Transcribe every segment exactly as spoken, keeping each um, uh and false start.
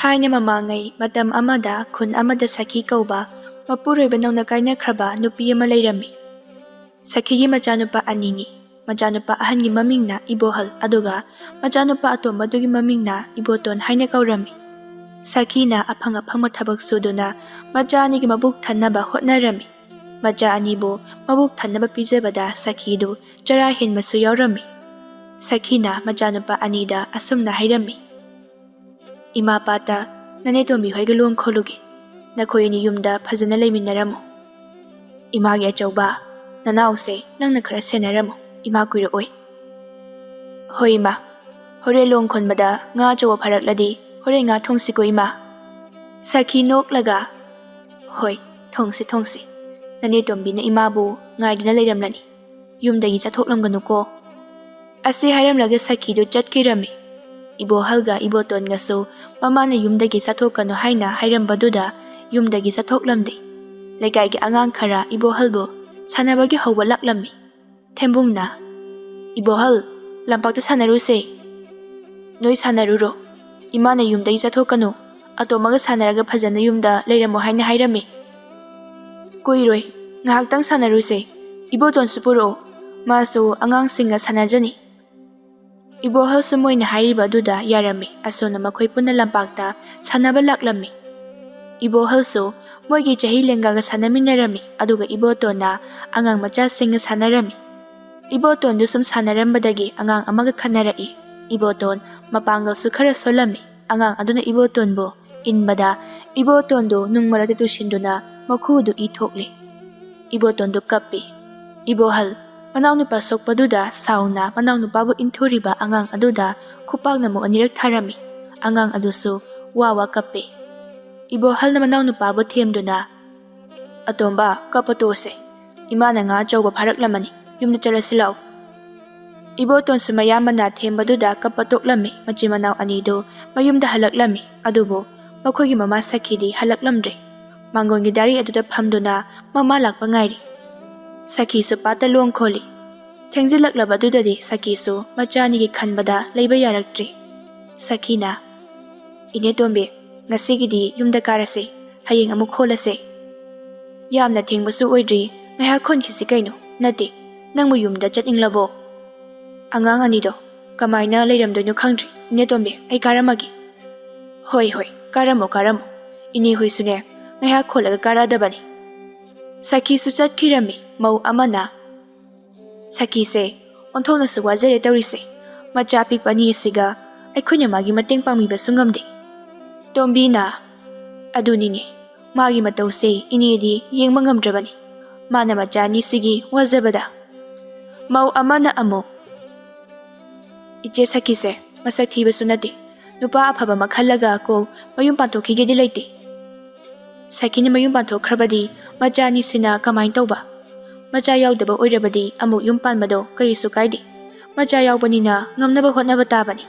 ꯊꯥꯏꯅ ꯃꯃꯥꯡꯉꯩ ꯃꯇꯝ ꯑꯃꯗ ꯈꯨꯟ ꯑꯃꯗ ꯁꯈꯤ ꯀꯧꯕ ꯃꯄꯨꯔꯣꯏꯕ ꯅꯧꯅ ꯀꯥꯏꯅꯈ꯭ꯔꯕ ꯅꯨꯄꯤ ꯑꯃ ꯂꯩꯔꯝꯃꯤ꯫ ꯁꯈꯤꯒꯤ ꯃꯆꯥꯅꯨꯄꯥ ꯑꯅꯤꯅꯤ꯫ ꯃꯆꯥꯅꯨꯄꯥ ꯑꯍꯟꯒꯤ ꯃꯃꯤꯡꯅ ꯏꯕꯣꯍꯜ, ꯑꯗꯨꯒ ꯃꯆꯥꯅꯨꯄꯥ ꯑꯇꯣꯝꯕꯗꯨꯒꯤ ꯃꯃꯤꯡꯅ ꯏꯕꯣꯇꯣꯟ ꯍꯥꯏꯅ ꯀꯧꯔꯝꯃꯤ꯫ ꯁꯈꯤꯅ ꯑꯐꯪ ꯑꯐꯪꯕ ꯊꯕꯛ ꯁꯨꯗꯨꯅ ꯃꯆꯥ ꯑꯅꯤꯒꯤ ꯃꯕꯨꯛ ꯊꯟꯅꯕ ꯍꯣꯠꯅꯔꯝꯃꯤ꯫ ꯃꯆꯥ ꯑꯅꯤꯕꯨ ꯃꯕꯨꯛ ꯊꯟꯅꯕ ꯄꯤꯖꯕꯗ ꯁꯈꯤꯗꯨ ꯆꯔꯥ ꯍꯦꯟꯕꯁꯨ ꯌꯥꯎꯔꯝꯃꯤ꯫ ꯁꯈꯤꯅ ꯃꯆꯥꯅꯨꯄꯥ ꯑꯅꯤꯗ ꯑꯁꯨꯝꯅ ꯍꯥꯏꯔꯝꯃꯤ, "ꯏꯃꯥ ꯄꯥꯇ, ꯅꯅꯦ ꯇꯣꯝꯕꯤ ꯍꯣꯏꯒ ꯂꯣꯡ ꯈꯣꯜꯂꯨꯒꯦ꯫ ꯅꯈꯣꯏ ꯑꯅꯤ ꯌꯨꯝꯗ ꯐꯖꯅ ꯂꯩꯃꯤꯟꯅꯔꯝꯃꯨ꯫ ꯏꯃꯥꯒꯤ ꯑꯆꯧꯕ, ꯅꯅꯥꯎꯁꯦ ꯅꯪꯅ ꯈꯔ ꯁꯦꯟꯅꯔꯝꯃꯨ, ꯏꯃꯥ ꯀꯨꯏꯔꯛꯑꯣꯏ꯫" "ꯍꯣꯏ ꯏꯃꯥ, ꯍꯣꯔꯦꯟ ꯂꯣꯡ ꯈꯣꯟꯕꯗ ꯉꯥ ꯑꯆꯧꯕ ꯐꯥꯔꯛꯂꯗꯤ ꯍꯣꯔꯦꯟ ꯉꯥ ꯊꯣꯡꯁꯤꯀꯣ ꯏꯃꯥ?" ꯁꯈꯤ ꯅꯣꯛꯂꯒ, "ꯍꯣꯏ, ꯊꯣꯡꯁꯤ ꯊꯣꯡꯁꯤ꯫ ꯅꯅꯦ ꯇꯣꯝꯕꯤꯅ ꯏꯃꯥꯕꯨ ꯉꯥꯏꯗꯨꯅ ꯂꯩꯔꯝꯂꯅꯤ꯫ ꯌꯨꯝꯗꯒꯤ ꯆꯠꯊꯣꯛꯂꯝꯒꯅꯨꯀꯣ꯫" ꯑꯁꯤ ꯍꯥꯏꯔꯝꯂꯒ ꯁꯈꯤꯗꯨ ꯆꯠꯈꯤꯔꯝꯃꯤ꯫ ꯏꯕꯣꯍꯜꯒ ꯏꯕꯣꯇꯣꯟꯒꯁꯨ ꯃꯃꯥꯅ ꯌꯨꯝꯗꯒꯤ ꯆꯠꯊꯣꯛꯀꯅꯨ ꯍꯥꯏꯅ ꯍꯥꯏꯔꯝꯕꯗꯨꯗ ꯌꯨꯝꯗꯒꯤ ꯆꯠꯊꯣꯛꯂꯝꯗꯦ꯫ ꯂꯩꯀꯥꯏꯒꯤ ꯑꯉꯥꯡ ꯈꯔ ꯏꯕꯣꯍꯜꯕꯨ ꯁꯥꯟꯅꯕꯒꯤ ꯍꯧꯕ ꯂꯥꯛꯂꯝꯃꯤ꯫ ꯊꯦꯝꯕꯨꯡꯅ, "ꯏꯕꯣꯍꯜ, ꯂꯝꯄꯥꯛꯇ ꯁꯥꯟꯅꯔꯨꯁꯦ꯫" "ꯅꯣꯏ ꯁꯥꯟꯅꯔꯨꯔꯣ꯫ ꯏꯃꯥꯅ ꯌꯨꯝꯗꯒꯤ ꯆꯠꯊꯣꯛꯀꯅꯨ, ꯑꯇꯣꯝꯕꯒ ꯁꯥꯟꯅꯔꯒ ꯐꯖꯅ ꯌꯨꯝꯗ ꯂꯩꯔꯝꯃꯣ ꯍꯥꯏꯅ ꯍꯥꯏꯔꯝꯃꯤ꯫" "ꯀꯨꯏꯔꯣꯏ, ꯉꯥꯏꯍꯥꯛꯇꯪ ꯁꯥꯟꯅꯔꯨꯁꯦ꯫ ꯏꯕꯣꯇꯣꯟꯁꯨ ꯄꯨꯔꯛꯑꯣ, ꯃꯥꯁꯨ ꯑꯉꯥꯡꯁꯤꯡꯒ ꯁꯥꯟꯅꯖꯅꯤ꯫" ꯏꯕꯣꯍꯜꯁꯨ ꯃꯣꯏꯅ ꯍꯥꯏꯔꯤꯕ ꯑꯗꯨꯗ ꯌꯥꯔꯝꯃꯤ꯫ ꯑꯁꯨꯝꯅ ꯃꯈꯣꯏ ꯄꯨꯟꯅ ꯂꯝꯄꯥꯛꯇ ꯁꯥꯟꯅꯕ ꯂꯥꯛꯂꯝꯃꯤ꯫ ꯏꯕꯣꯍꯜꯁꯨ ꯃꯣꯏꯒꯤ ꯆꯍꯤ ꯂꯦꯡꯒꯥꯒ ꯁꯥꯟꯅꯃꯤꯟꯅꯔꯝꯃꯤ, ꯑꯗꯨꯒ ꯏꯕꯣꯇꯣꯟꯅ ꯑꯉꯥꯡ ꯃꯆꯥꯁꯤꯡꯒ ꯁꯥꯟꯅꯔꯝꯃꯤ꯫ ꯏꯕꯣꯇꯣꯟꯗꯨ ꯁꯨꯝ ꯁꯥꯟꯅꯔꯝꯕꯗꯒꯤ ꯑꯉꯥꯡ ꯑꯃꯒ ꯈꯟꯅꯔꯛꯏ꯫ ꯏꯕꯣꯇꯣꯟ ꯃꯄꯥꯡꯒꯜꯁꯨ ꯈꯔ ꯁꯣꯜꯂꯝꯃꯤ꯫ ꯑꯉꯥꯡ ꯑꯗꯨꯅ ꯏꯕꯣꯇꯣꯟꯕꯨ ꯏꯟꯕꯗ ꯏꯕꯣꯇꯣꯟꯗꯨ ꯅꯨꯡ ꯃꯔꯛꯇ ꯇꯨꯁꯤꯟꯗꯨꯅ ꯃꯈꯨꯗꯨ ꯏ ꯊꯣꯛꯂꯦ꯫ ꯏꯕꯣꯇꯣꯟꯗꯨ ꯀꯞꯄꯤ꯫ ꯏꯕꯣꯍꯜ ꯃꯅꯥꯎꯅꯨꯄꯥ ꯁꯣꯛꯄꯗꯨꯗ ꯁꯥꯎꯅ ꯃꯅꯥꯎꯅꯨꯄꯥꯕꯨ ꯏꯟꯊꯨꯔꯤꯕ ꯑꯉꯥꯡ ꯑꯗꯨꯗ ꯈꯨꯄꯥꯛꯅ ꯑꯃꯨꯛ ꯑꯅꯤꯔꯛ ꯊꯥꯔꯝꯃꯤ꯫ ꯑꯉꯥꯡ ꯑꯗꯨꯁꯨ ꯋꯥ ꯋꯥ ꯀꯞꯄꯤ꯫ ꯏꯕꯣꯍꯜꯅ ꯃꯅꯥꯎꯅꯨꯄꯥꯕꯨ ꯊꯦꯝꯗꯨꯅ, "ꯑꯇꯣꯝꯕ, ꯀꯞꯄ ꯇꯣꯛꯑꯁꯦ꯫ ꯏꯃꯥꯅ ꯉꯥ ꯑꯆꯧꯕ ꯐꯥꯔꯛꯂꯝꯃꯅꯤ꯫ ꯌꯨꯝꯗ ꯆꯠꯂꯁꯤ ꯂꯥꯛꯑꯣ꯫" ꯏꯕꯣꯇꯣꯟꯁꯨ ꯃꯌꯥꯝꯕꯅ ꯊꯦꯝꯕꯗꯨꯗ ꯀꯞꯄ ꯇꯣꯛꯂꯝꯃꯤ꯫ ꯃꯆꯤꯟ ꯃꯅꯥꯎ ꯑꯅꯤꯗꯨ ꯃꯌꯨꯝꯗ ꯍꯜꯂꯛꯂꯝꯃꯤ꯫ ꯑꯗꯨꯕꯨ ꯃꯈꯣꯏꯒꯤ ꯃꯃꯥ ꯁꯈꯤꯗꯤ ꯍꯜꯂꯛꯂꯝꯗ꯭ꯔꯦ꯫ ꯃꯥꯡꯒꯣꯟꯒꯤ ꯗꯥꯔꯤ ꯑꯗꯨꯗ ꯐꯝꯗꯨꯅ ꯃꯃꯥ ꯂꯥꯛꯄ ꯉꯥꯏꯔꯤ꯫ ꯁꯈꯤꯁꯨ ꯄꯥꯠꯇ ꯂꯣꯡ ꯈꯣꯜꯂꯤ꯫ ꯊꯦꯡꯖꯤꯜꯂꯛꯂꯕꯗꯨꯗꯗꯤ ꯁꯈꯤꯁꯨ ꯃꯆꯥ ꯑꯅꯤꯒꯤ ꯈꯟꯕꯗ ꯂꯩꯕ ꯌꯥꯔꯛꯇ꯭ꯔꯤ꯫ ꯁꯈꯤꯅ, "ꯏꯅꯦ ꯇꯣꯝꯕꯤ, ꯉꯁꯤꯒꯤꯗꯤ ꯌꯨꯝꯗ ꯀꯥꯔꯁꯦ, ꯍꯌꯦꯡ ꯑꯃꯨꯛ ꯈꯣꯜꯂꯁꯦ꯫ ꯌꯥꯝꯅ ꯊꯦꯡꯕꯁꯨ ꯑꯣꯏꯗ꯭ꯔꯤ, ꯉꯥꯏꯍꯥꯛ ꯈꯣꯟꯈꯤꯁꯤ ꯀꯩꯅꯣ꯫ ꯅꯠꯇꯦ, ꯅꯪꯕꯨ ꯌꯨꯝꯗ ꯆꯠꯅꯤꯡꯂꯕꯣ?" ꯑꯉꯥꯡ ꯑꯅꯤꯗꯣ ꯀꯃꯥꯏꯅ ꯂꯩꯔꯝꯗꯣꯏꯅꯣ ꯈꯪꯗ꯭ꯔꯤ꯫ "ꯏꯅꯦ ꯇꯣꯝꯕꯤ, ꯑꯩ ꯀꯥꯔꯝꯃꯒꯦ꯫" "ꯍꯣꯏ, ꯍꯣꯏ, ꯀꯥꯔꯝꯃꯣ, ꯀꯥꯔꯝꯃꯣ꯫ ꯏꯅꯦ ꯍꯣꯏꯁꯨꯅꯦ, ꯉꯥꯏꯍꯥꯛ ꯈꯣꯜꯂꯒ ꯀꯥꯔꯛꯑꯗꯕꯅꯤ꯫" ꯁꯈꯤꯁꯨ ꯆꯠꯈꯤꯔꯝꯃꯤ꯫ ꯃꯧ ꯑꯃꯅ, "ꯁꯈꯤꯁꯦ ꯑꯣꯟꯊꯣꯛꯅꯁꯨ ꯋꯥꯖꯔꯦ ꯇꯧꯔꯤꯁꯦ꯫ ꯃꯆꯥ ꯑꯄꯤꯛꯄ ꯑꯅꯤ ꯑꯁꯤꯒ ꯑꯩꯈꯣꯏꯅ ꯃꯥꯒꯤ ꯃꯇꯦꯡ ꯄꯥꯡꯕꯤꯕꯁꯨ ꯉꯝꯗꯦ꯫" ꯇꯣꯝꯕꯤꯅ, "ꯑꯗꯨꯅꯤꯅꯦ, ꯃꯥꯒꯤ ꯃꯇꯧꯁꯦ ꯏꯅꯦꯗꯤ ꯌꯦꯡꯕ ꯉꯝꯗ꯭ꯔꯕꯅꯤ, ꯃꯥꯅ ꯃꯆꯥ ꯑꯅꯤꯁꯤꯒꯤ ꯋꯥꯖꯕꯗ꯫" ꯃꯧ ꯑꯃꯅ ꯑꯃꯨꯛ, "ꯏꯆꯦ ꯁꯈꯤꯁꯦ ꯃꯁꯛ ꯊꯤꯕꯁꯨ ꯅꯠꯇꯦ, ꯅꯨꯄꯥ ꯑꯐꯕ ꯑꯃ ꯈꯜꯂꯒ ꯀꯣꯛ ꯃꯌꯨꯝ ꯄꯥꯟꯊꯣꯛꯈꯤꯒꯦꯗꯤ ꯂꯩꯇꯦ꯫ ꯁꯈꯤꯅ ꯃꯌꯨꯝ ꯄꯥꯟꯊꯣꯛꯈ꯭ꯔꯕꯗꯤ ꯃꯆꯥ ꯑꯅꯤꯁꯤꯅ ꯀꯃꯥꯏꯅ ꯇꯧꯕ? ꯃꯆꯥ ꯌꯥꯎꯗꯕ ꯑꯣꯏꯔꯕꯗꯤ ꯑꯃꯨꯛ ꯌꯨꯝ ꯄꯥꯟꯕꯗꯣ ꯀꯔꯤꯁꯨ ꯀꯥꯏꯗꯦ꯫ ꯃꯆꯥ ꯌꯥꯎꯕꯅꯤꯅ ꯉꯝꯅꯕ ꯍꯣꯠꯅꯕ ꯇꯥꯕꯅꯤ꯫"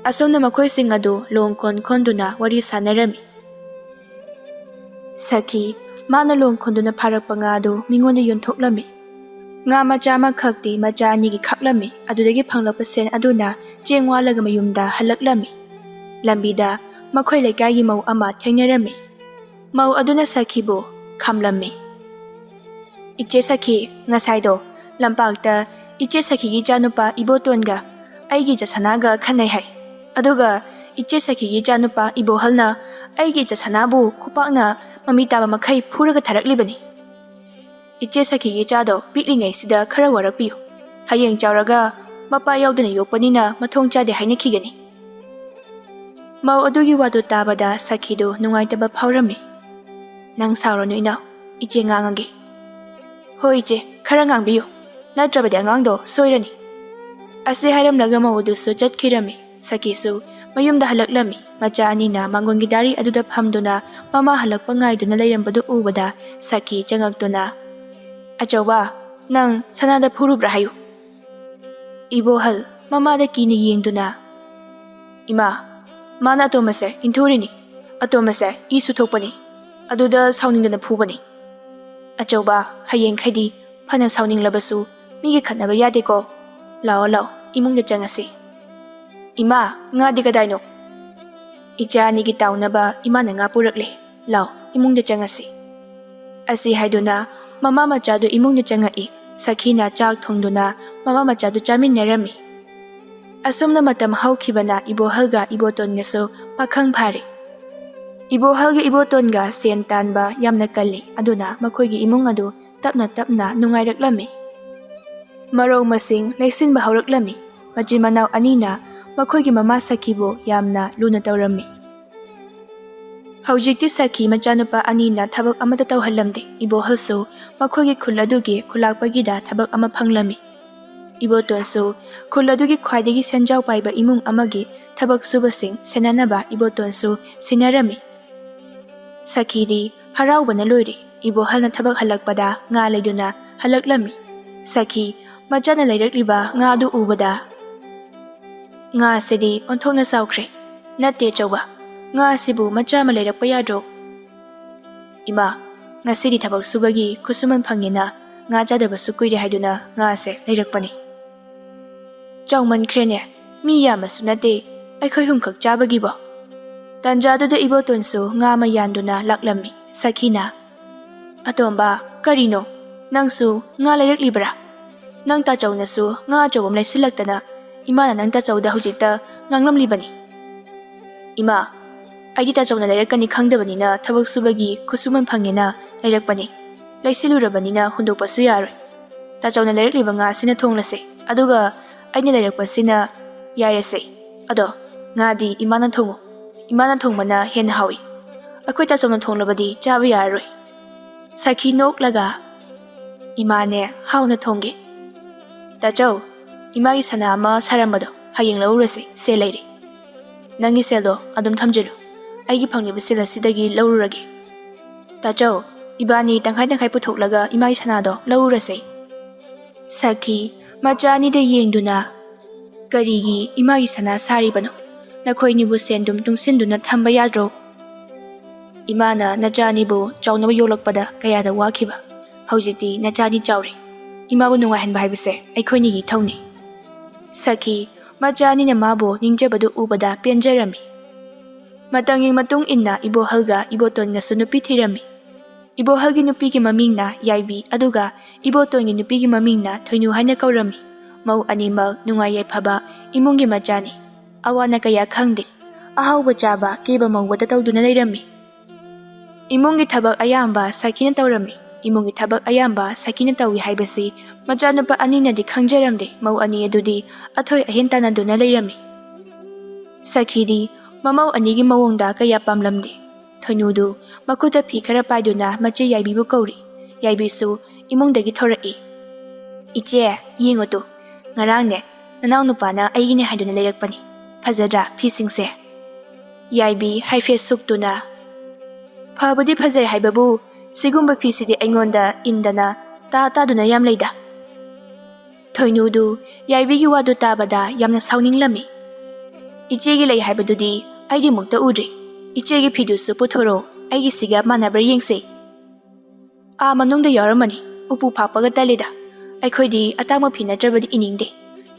ꯑꯁꯣꯝꯅ ꯃꯈꯣꯏꯁꯤꯡ ꯑꯗꯨ ꯂꯣꯡ ꯈꯣꯟ ꯈꯣꯟꯗꯨꯅ ꯋꯥꯔꯤ ꯁꯥꯟꯅꯔꯝꯃꯤ꯫ ꯁꯈꯤ, ꯃꯥꯅ ꯂꯣꯡ ꯈꯣꯟꯗꯨꯅ ꯐꯥꯔꯛꯄ ꯉꯥ ꯑꯗꯨ ꯃꯤꯉꯣꯟꯗ ꯌꯣꯟꯊꯣꯛꯂꯝꯃꯤ꯫ ꯉꯥ ꯃꯆꯥ ꯑꯃꯈꯛꯇꯤ ꯃꯆꯥ ꯑꯅꯤꯒꯤ ꯈꯥꯛꯂꯝꯃꯤ꯫ ꯑꯗꯨꯗꯒꯤ ꯐꯪꯂꯛꯄ ꯁꯦꯟ ꯑꯗꯨꯅ ꯆꯦꯡ ꯋꯥꯜꯂꯒ ꯃꯌꯨꯝꯗ ꯍꯜꯂꯛꯂꯝꯃꯤ꯫ ꯂꯝꯕꯤꯗ ꯃꯈꯣꯏ ꯂꯩꯀꯥꯏꯒꯤ ꯃꯧ ꯑꯃ ꯊꯦꯡꯅꯔꯝꯃꯤ꯫ ꯃꯧ ꯑꯗꯨꯅ ꯁꯈꯤꯕꯨ ꯈꯥꯝꯂꯝꯃꯤ꯫ "ꯏꯆꯦ ꯁꯈꯤ, ꯉꯁꯥꯏꯗꯣ ꯂꯝꯄꯥꯛꯇ ꯏꯆꯦ ꯁꯈꯤꯒꯤ ꯏꯆꯥꯅꯨꯄꯥ ꯏꯕꯣꯇꯣꯟꯒ ꯑꯩꯒꯤ ꯏꯆꯥ ꯁꯅꯥꯒ ꯈꯟꯅꯩ ꯍꯥꯏ꯫ ꯑꯗꯨꯒ ꯏꯆꯦ ꯁꯈꯤꯒꯤ ꯏꯆꯥꯅꯨꯄꯥ ꯏꯕꯣꯍꯜꯅ ꯑꯩꯒꯤ ꯏꯆꯥ ꯁꯅꯥꯕꯨ ꯈꯨꯄꯥꯛꯅ ꯃꯃꯤ ꯇꯥꯕ ꯃꯈꯩ ꯐꯨꯔꯒ ꯊꯥꯔꯛꯂꯤꯕꯅꯤ꯫ ꯏꯆꯦ ꯁꯈꯤꯒꯤ ꯏꯆꯥꯗꯣ ꯄꯤꯛꯂꯤꯉꯩꯁꯤꯗ ꯈꯔ ꯋꯥꯔꯛꯄꯤꯌꯨ꯫ ꯍꯌꯦꯡ ꯆꯥꯎꯔꯒ ꯃꯄꯥ ꯌꯥꯎꯗꯅ ꯌꯣꯛꯄꯅꯤꯅ ꯃꯊꯣꯡ ꯆꯥꯗꯦ ꯍꯥꯏꯅꯈꯤꯒꯅꯤ꯫" ꯃꯧ ꯑꯗꯨꯒꯤ ꯋꯥꯗꯨ ꯇꯥꯕꯗ ꯁꯈꯤꯗꯨ ꯅꯨꯡꯉꯥꯏꯇꯕ ꯐꯥꯎꯔꯝꯃꯤ꯫ "ꯅꯪ ꯁꯥꯎꯔꯅꯨ ꯏꯅꯥꯎ, ꯏꯆꯦ ꯉꯥꯡꯉꯒꯦ꯫" "ꯍꯣꯏ ꯏꯆꯦ, ꯈꯔ ꯉꯥꯡꯕꯤꯌꯨ, ꯅꯠꯇ꯭ꯔꯕꯗꯤ ꯑꯉꯥꯡꯗꯣ ꯁꯣꯏꯔꯅꯤ꯫" ꯑꯁꯤ ꯍꯥꯏꯔꯝꯂꯒ ꯃꯧ ꯑꯗꯨꯁꯨ ꯆꯠꯈꯤꯔꯝꯃꯤ꯫ ꯁꯈꯤꯁꯨ ꯃꯌꯨꯝꯗ ꯍꯜꯂꯛꯂꯝꯃꯤ꯫ ꯃꯆꯥ ꯑꯅꯤꯅ ꯃꯥꯡꯒꯣꯟꯒꯤ ꯗꯥꯔꯤ ꯑꯗꯨꯗ ꯐꯝꯗꯨꯅ ꯃꯃꯥ ꯍꯜꯂꯛꯄ ꯉꯥꯏꯗꯨꯅ ꯂꯩꯔꯝꯕꯗꯨ ꯎꯕꯗ ꯁꯈꯤ ꯆꯪꯉꯛꯇꯨꯅ, "ꯑꯆꯧꯕ, ꯅꯪ ꯁꯅꯥꯗ ꯐꯨꯔꯨꯕ꯭ꯔꯥ ꯍꯥꯏꯌꯨ꯫" ꯏꯕꯣꯍꯜ ꯃꯃꯥꯗ ꯀꯤꯅ ꯌꯦꯡꯗꯨꯅ, "ꯏꯃꯥ, ꯃꯥꯅ ꯑꯇꯣꯝꯕꯁꯦ ꯏꯟꯊꯨꯔꯤꯅꯤ꯫ ꯑꯇꯣꯝꯕꯁꯦ ꯏꯁꯨ ꯊꯣꯛꯄꯅꯤ꯫ ꯑꯗꯨꯗ ꯁꯥꯎꯅꯤꯡꯗꯅ ꯐꯨꯕꯅꯤ꯫" "ꯑꯆꯧꯕ, ꯍꯌꯦꯡꯈꯩꯗꯤ ꯐꯅ ꯁꯥꯎꯅꯤꯡꯂꯕꯁꯨ ꯃꯤꯒ ꯈꯠꯅꯕ ꯌꯥꯗꯦꯀꯣ꯫ ꯂꯥꯛꯑꯣ, ꯂꯥꯛꯑꯣ, ꯏꯃꯨꯡꯗ ꯆꯪꯉꯁꯤ꯫" "ꯏꯃꯥ, ꯉꯥꯗꯤ ꯀꯗꯥꯏꯅꯣ?" "ꯏꯆꯥ ꯑꯅꯤꯒꯤ ꯇꯥꯎꯅꯕ ꯏꯃꯥꯅ ꯉꯥ ꯄꯨꯔꯛꯂꯦ꯫ ꯂꯥꯎ, ꯏꯃꯨꯡꯗ ꯆꯪꯉꯁꯤ꯫" ꯑꯁꯤ ꯍꯥꯏꯗꯨꯅ ꯃꯃꯥ ꯃꯆꯥꯗꯨ ꯏꯃꯨꯡꯗ ꯆꯪꯉꯛꯏ꯫ ꯁꯈꯤꯅ ꯆꯥꯛ ꯊꯣꯡꯗꯨꯅ ꯃꯃꯥ ꯃꯆꯥꯗꯨ ꯆꯥꯃꯤꯟꯅꯔꯝꯃꯤ꯫ ꯑꯁꯨꯝꯅ ꯃꯇꯝ ꯍꯧꯈꯤꯕꯅ ꯏꯕꯣꯍꯜꯒ ꯏꯕꯣꯇꯣꯟꯒꯁꯨ ꯄꯥꯈꯪ ꯐꯥꯔꯦ꯫ ꯏꯕꯣꯍꯜꯒ ꯏꯕꯣꯇꯣꯟꯒ ꯁꯦꯟ ꯇꯥꯟꯕ ꯌꯥꯝꯅ ꯀꯜꯂꯤ, ꯑꯗꯨꯅ ꯃꯈꯣꯏꯒꯤ ꯏꯃꯨꯡ ꯑꯗꯨ ꯇꯞꯅ ꯇꯞꯅ ꯅꯨꯡꯉꯥꯏꯔꯛꯂꯝꯃꯤ꯫ ꯃꯔꯧ ꯃꯁꯤꯡ ꯂꯩꯁꯤꯟꯕ ꯍꯧꯔꯛꯂꯝꯃꯤ꯫ ꯃꯆꯤꯟ ꯃꯅꯥꯎ ꯑꯅꯤꯅ ꯃꯈꯣꯏꯒꯤ ꯃꯃꯥ ꯁꯈꯤꯕꯨ ꯌꯥꯝꯅ ꯂꯨꯅ ꯇꯧꯔꯝꯃꯤ꯫ ꯍꯧꯖꯤꯛꯇꯤ ꯁꯈꯤ ꯃꯆꯥꯅꯨꯄꯥ ꯑꯅꯤꯅ ꯊꯕꯛ ꯑꯃꯠꯇ ꯇꯧꯍꯜꯂꯝꯗꯦ꯫ ꯏꯕꯣꯍꯜꯁꯨ ꯃꯈꯣꯏꯒꯤ ꯈꯨꯜ ꯑꯗꯨꯒꯤ ꯈꯨꯂꯥꯛꯄꯒꯤꯗ ꯊꯕꯛ ꯑꯃ ꯐꯪꯂꯝꯃꯤ꯫ ꯏꯕꯣꯇꯣꯟꯁꯨ ꯈꯨꯜ ꯑꯗꯨꯒꯤ ꯈ꯭ꯋꯥꯏꯗꯒꯤ ꯁꯦꯟꯖꯥꯎ ꯄꯥꯏꯕ ꯏꯃꯨꯡ ꯑꯃꯒꯤ ꯊꯕꯛ ꯁꯨꯕꯁꯤꯡ ꯁꯦꯟꯅꯅꯕ ꯏꯕꯣꯇꯣꯟꯁꯨ ꯁꯤꯟꯅꯔꯝꯃꯤ꯫ ꯁꯈꯤꯗꯤ ꯍꯔꯥꯎꯕꯅ ꯂꯣꯏꯔꯦ꯫ ꯏꯕꯣꯍꯜꯅ ꯊꯕꯛ ꯍꯜꯂꯛꯄꯗ ꯉꯥ ꯂꯩꯗꯨꯅ ꯍꯜꯂꯛꯂꯝꯃꯤ꯫ ꯁꯈꯤ ꯃꯆꯥꯅ ꯂꯩꯔꯛꯂꯤꯕ ꯉꯥꯗꯨ ꯎꯕꯗ, "ꯉꯥꯁꯤꯗꯤ ꯑꯣꯟꯊꯣꯛꯅ ꯆꯥꯎꯈ꯭ꯔꯦ꯫ ꯅꯠꯇꯦ ꯑꯆꯧꯕ, ꯉꯥ ꯑꯁꯤꯕꯨ ꯃꯆꯥ ꯑꯃ ꯂꯩꯔꯛꯄ ꯌꯥꯗ꯭ꯔꯣ?" "ꯏꯃꯥ, ꯉꯁꯤꯗꯤ ꯊꯕꯛ ꯁꯨꯕꯒꯤ ꯈꯨꯠꯁꯨꯃꯟ ꯐꯪꯉꯦꯅ ꯉꯥ ꯆꯥꯗꯕꯁꯨ ꯀꯨꯏꯔꯦ ꯍꯥꯏꯗꯨꯅ ꯉꯥꯁꯦ ꯂꯩꯔꯛꯄꯅꯤ꯫" "ꯆꯥꯎꯃꯟꯈ꯭ꯔꯦꯅꯦ, ꯃꯤ ꯌꯥꯝꯕꯁꯨ ꯅꯠꯇꯦ, ꯑꯩꯈꯣꯏ ꯑꯍꯨꯝꯈꯛ ꯆꯥꯕꯒꯤꯕꯣ?" ꯇꯥꯟꯖꯥꯗꯨꯗ ꯏꯕꯣꯇꯣꯟꯁꯨ ꯉꯥ ꯑꯃ ꯌꯥꯟꯗꯨꯅ ꯂꯥꯛꯂꯝꯃꯤ꯫ ꯁꯈꯤꯅ, "ꯑꯇꯣꯝꯕ, ꯀꯔꯤꯅꯣ? ꯅꯪꯁꯨ ꯉꯥ ꯂꯩꯔꯛꯂꯤꯕ꯭ꯔꯥ? ꯅꯪ ꯇꯥꯆꯧꯅꯁꯨ ꯉꯥ ꯑꯆꯧꯕ ꯑꯃ ꯂꯩꯁꯤꯜꯂꯛꯇꯅ ꯏꯃꯥꯅ ꯅꯪ ꯇꯥꯆꯧꯗ ꯍꯧꯖꯤꯛꯇ ꯉꯥꯡꯂꯝꯂꯤꯕꯅꯤ꯫" "ꯏꯃꯥ, ꯑꯩꯗꯤ ꯇꯥꯆꯧꯅ ꯂꯩꯔꯛꯀꯅꯤ ꯈꯪꯗꯕꯅꯤꯅ ꯊꯕꯛ ꯁꯨꯕꯒꯤ ꯈꯨꯠꯁꯨꯃꯟ ꯐꯪꯉꯦꯅ ꯂꯩꯔꯛꯄꯅꯤ꯫ ꯂꯩꯁꯤꯜꯂꯨꯔꯕꯅꯤꯅ ꯍꯨꯟꯗꯣꯛꯄꯁꯨ ꯌꯥꯔꯣꯏ꯫ ꯇꯥꯆꯧꯅ ꯂꯩꯔꯛꯂꯤꯕ ꯉꯥ ꯑꯁꯤꯅ ꯊꯣꯡꯂꯁꯦ, ꯑꯗꯨꯒ ꯑꯩꯅ ꯂꯩꯔꯛꯄꯁꯤꯅ ꯌꯥꯏꯔꯁꯦ꯫ ꯑꯗꯣ ꯉꯥꯗꯤ ꯏꯃꯥꯅ ꯊꯣꯡꯉꯨ꯫ ꯏꯃꯥꯅ ꯊꯣꯡꯕꯅ ꯍꯦꯟꯅ ꯍꯥꯎꯏ꯫ ꯑꯩꯈꯣꯏ ꯇꯥꯆꯧꯅ ꯊꯣꯡꯂꯕꯗꯤ ꯆꯥꯕ ꯌꯥꯔꯔꯣꯏ꯫" ꯁꯈꯤ ꯅꯣꯛꯂꯒ, "ꯏꯃꯥꯅꯦ ꯍꯥꯎꯅ ꯊꯣꯡꯒꯦ꯫ ꯇꯥꯆꯧ, ꯏꯃꯥꯒꯤ ꯁꯅꯥ ꯑꯃ ꯁꯥꯔꯝꯕꯗꯣ ꯍꯌꯦꯡ ꯂꯧꯔꯨꯔꯁꯦ, ꯁꯦꯜ ꯂꯩꯔꯦ꯫ ꯅꯪꯒꯤ ꯁꯦꯜꯗꯣ ꯑꯗꯨꯝ ꯊꯝꯖꯤꯜꯂꯨ꯫ ꯑꯩꯒꯤ ꯐꯪꯂꯤꯕ ꯁꯦꯜ ꯑꯁꯤꯗꯒꯤ ꯂꯧꯔꯨꯔꯒꯦ꯫ ꯇꯥꯆꯧ, ꯏꯕꯥꯅꯤ ꯇꯪꯈꯥꯏ ꯇꯪꯈꯥꯏ ꯄꯨꯊꯣꯛꯂꯒ ꯏꯃꯥꯒꯤ ꯁꯅꯥꯗꯣ ꯂꯧꯔꯨꯔꯁꯦ꯫" ꯁꯈꯤ ꯃꯆꯥ ꯑꯅꯤꯗ ꯌꯦꯡꯗꯨꯅ, "ꯀꯔꯤꯒꯤ ꯏꯃꯥꯒꯤ ꯁꯅꯥ ꯁꯥꯔꯤꯕꯅꯣ? ꯅꯈꯣꯏꯅꯤꯕꯨ ꯁꯦꯟꯗꯨꯝ ꯇꯨꯡꯁꯤꯟꯗꯨꯅ ꯊꯝꯕ ꯌꯥꯗ꯭ꯔꯣ? ꯏꯃꯥꯅ ꯅꯆꯥ ꯑꯅꯤꯕꯨ ꯆꯥꯎꯅꯕ ꯌꯣꯛꯂꯛꯄꯗ ꯀꯌꯥꯗ ꯋꯥꯈꯤꯕ꯫ ꯍꯧꯖꯤꯛꯇꯤ ꯅꯆꯥ ꯑꯅꯤ ꯆꯥꯎꯔꯦ꯫ ꯏꯃꯥꯕꯨ ꯅꯨꯡꯉꯥꯏꯍꯟꯕ ꯍꯥꯏꯕꯁꯦ ꯑꯩꯈꯣꯏꯅꯤꯒꯤ ꯏꯊꯧꯅꯤ꯫" ꯁꯈꯤ ꯃꯆꯥ ꯑꯅꯤꯅ ꯃꯥꯕꯨ ꯅꯤꯡꯖꯕꯗꯨ ꯎꯕꯗ ꯄꯦꯟꯖꯔꯝꯃꯤ꯫ ꯃꯇꯝꯒꯤ ꯃꯇꯨꯡ ꯏꯟꯅ ꯏꯕꯣꯍꯜꯒ ꯏꯕꯣꯇꯣꯟꯒꯁꯨ ꯅꯨꯄꯤ ꯊꯤꯔꯝꯃꯤ꯫ ꯏꯕꯣꯍꯜꯒꯤ ꯅꯨꯄꯤꯒꯤ ꯃꯃꯤꯡꯅ ꯌꯥꯏꯕꯤ, ꯑꯗꯨꯒ ꯏꯕꯣꯇꯣꯟꯒꯤ ꯅꯨꯄꯤꯒꯤ ꯃꯃꯤꯡꯅ ꯊꯣꯏꯅꯨ ꯍꯥꯏꯅ ꯀꯧꯔꯝꯃꯤ꯫ ꯃꯧ ꯑꯅꯤꯃꯛ ꯅꯨꯡꯉꯥꯏ ꯌꯥꯏꯐꯕ ꯏꯃꯨꯡꯒꯤ ꯃꯆꯥꯅꯤ꯫ ꯑꯋꯥꯅ ꯀꯌꯥ ꯈꯪꯗꯦ꯫ ꯑꯍꯥꯎꯕ ꯆꯥꯕ, ꯀꯦꯕ ꯃꯧꯕꯗ ꯇꯧꯗꯨꯅ ꯂꯩꯔꯝꯃꯤ꯫ ꯏꯃꯨꯡꯒꯤ ꯊꯕꯛ ꯑꯌꯥꯝꯕ ꯁꯈꯤꯅ ꯇꯧꯔꯝꯃꯤ꯫ ꯏꯃꯨꯡꯒꯤ ꯊꯕꯛ ꯑꯌꯥꯝꯕ ꯁꯈꯤꯅ ꯇꯧꯏ ꯍꯥꯏꯕꯁꯤ ꯃꯆꯥꯅꯨꯄꯥ ꯑꯅꯤꯅꯗꯤ ꯈꯪꯖꯔꯝꯗꯦ꯫ ꯃꯧ ꯑꯅꯤ ꯑꯗꯨꯗꯤ ꯑꯊꯣꯏ ꯑꯍꯦꯟ ꯇꯥꯟꯅꯗꯨꯅ ꯂꯩꯔꯝꯃꯤ꯫ ꯁꯈꯤꯗꯤ ꯃꯃꯧ ꯑꯅꯤꯒꯤ ꯃꯑꯣꯡꯗ ꯀꯌꯥ ꯄꯥꯝꯂꯝꯗꯦ꯫ ꯊꯣꯏꯅꯨꯗꯨ ꯃꯈꯨꯠꯇ ꯐꯤ ꯈꯔ ꯄꯥꯏꯗꯨꯅ ꯃꯆꯦ ꯌꯥꯏꯕꯤꯕꯨ ꯀꯧꯔꯤ꯫ ꯌꯥꯏꯕꯤꯁꯨ ꯏꯃꯨꯡꯗꯒꯤ ꯊꯣꯔꯛꯏ꯫ "ꯏꯆꯦ, ꯌꯦꯡꯉꯨ ꯇꯨ, ꯉꯔꯥꯡꯅꯦ, ꯅꯅꯥꯎ ꯅꯨꯄꯥꯅ ꯑꯩꯒꯤꯅꯦ ꯍꯥꯏꯗꯨꯅ ꯂꯩꯔꯛꯄꯅꯤ꯫ ꯐꯖꯗ꯭ꯔꯥ ꯐꯤꯁꯤꯡꯁꯦ?" ꯌꯥꯏꯕꯤ ꯍꯥꯏꯐꯦꯠ ꯁꯨꯛꯇꯨꯅ, "ꯐꯕꯨꯗꯤ ꯐꯖꯩ ꯍꯥꯏꯕꯕꯨ, ꯁꯤꯒꯨꯝꯕ ꯐꯤꯁꯤꯗꯤ ꯑꯩꯉꯣꯟꯗ ꯏꯟꯗꯅ ꯇꯥ ꯇꯥꯗꯨꯅ ꯌꯥꯝ ꯂꯩꯗ꯫" ꯊꯣꯏꯅꯨꯗꯨ ꯌꯥꯏꯕꯤꯒꯤ ꯋꯥꯗꯨ ꯇꯥꯕꯗ ꯌꯥꯝꯅ ꯁꯥꯎꯅꯤꯡꯂꯝꯃꯤ꯫ "ꯏꯆꯦꯒꯤ ꯂꯩ ꯍꯥꯏꯕꯗꯨꯗꯤ ꯑꯩꯗꯤ ꯑꯃꯨꯛꯇ ꯎꯗ꯭ꯔꯤ꯫ ꯏꯆꯦꯒꯤ ꯐꯤꯗꯨꯁꯨ ꯄꯨꯊꯣꯔꯛꯑꯣ, ꯑꯩꯒꯤꯁꯤꯒ ꯃꯥꯟꯅꯕ꯭ꯔꯥ ꯌꯦꯡꯁꯦ꯫" "ꯑꯥ ꯃꯅꯨꯡꯗ ꯌꯥꯎꯔꯝꯃꯅꯤ, ꯎꯄꯨ ꯐꯥꯛꯄꯒ ꯇꯜꯂꯤꯗ꯫ ꯑꯩꯈꯣꯏꯗꯤ ꯑꯇꯥꯡꯕ ꯐꯤ ꯅꯠꯇ꯭ꯔꯕꯗꯤ ꯏꯅꯤꯡꯗꯦ꯫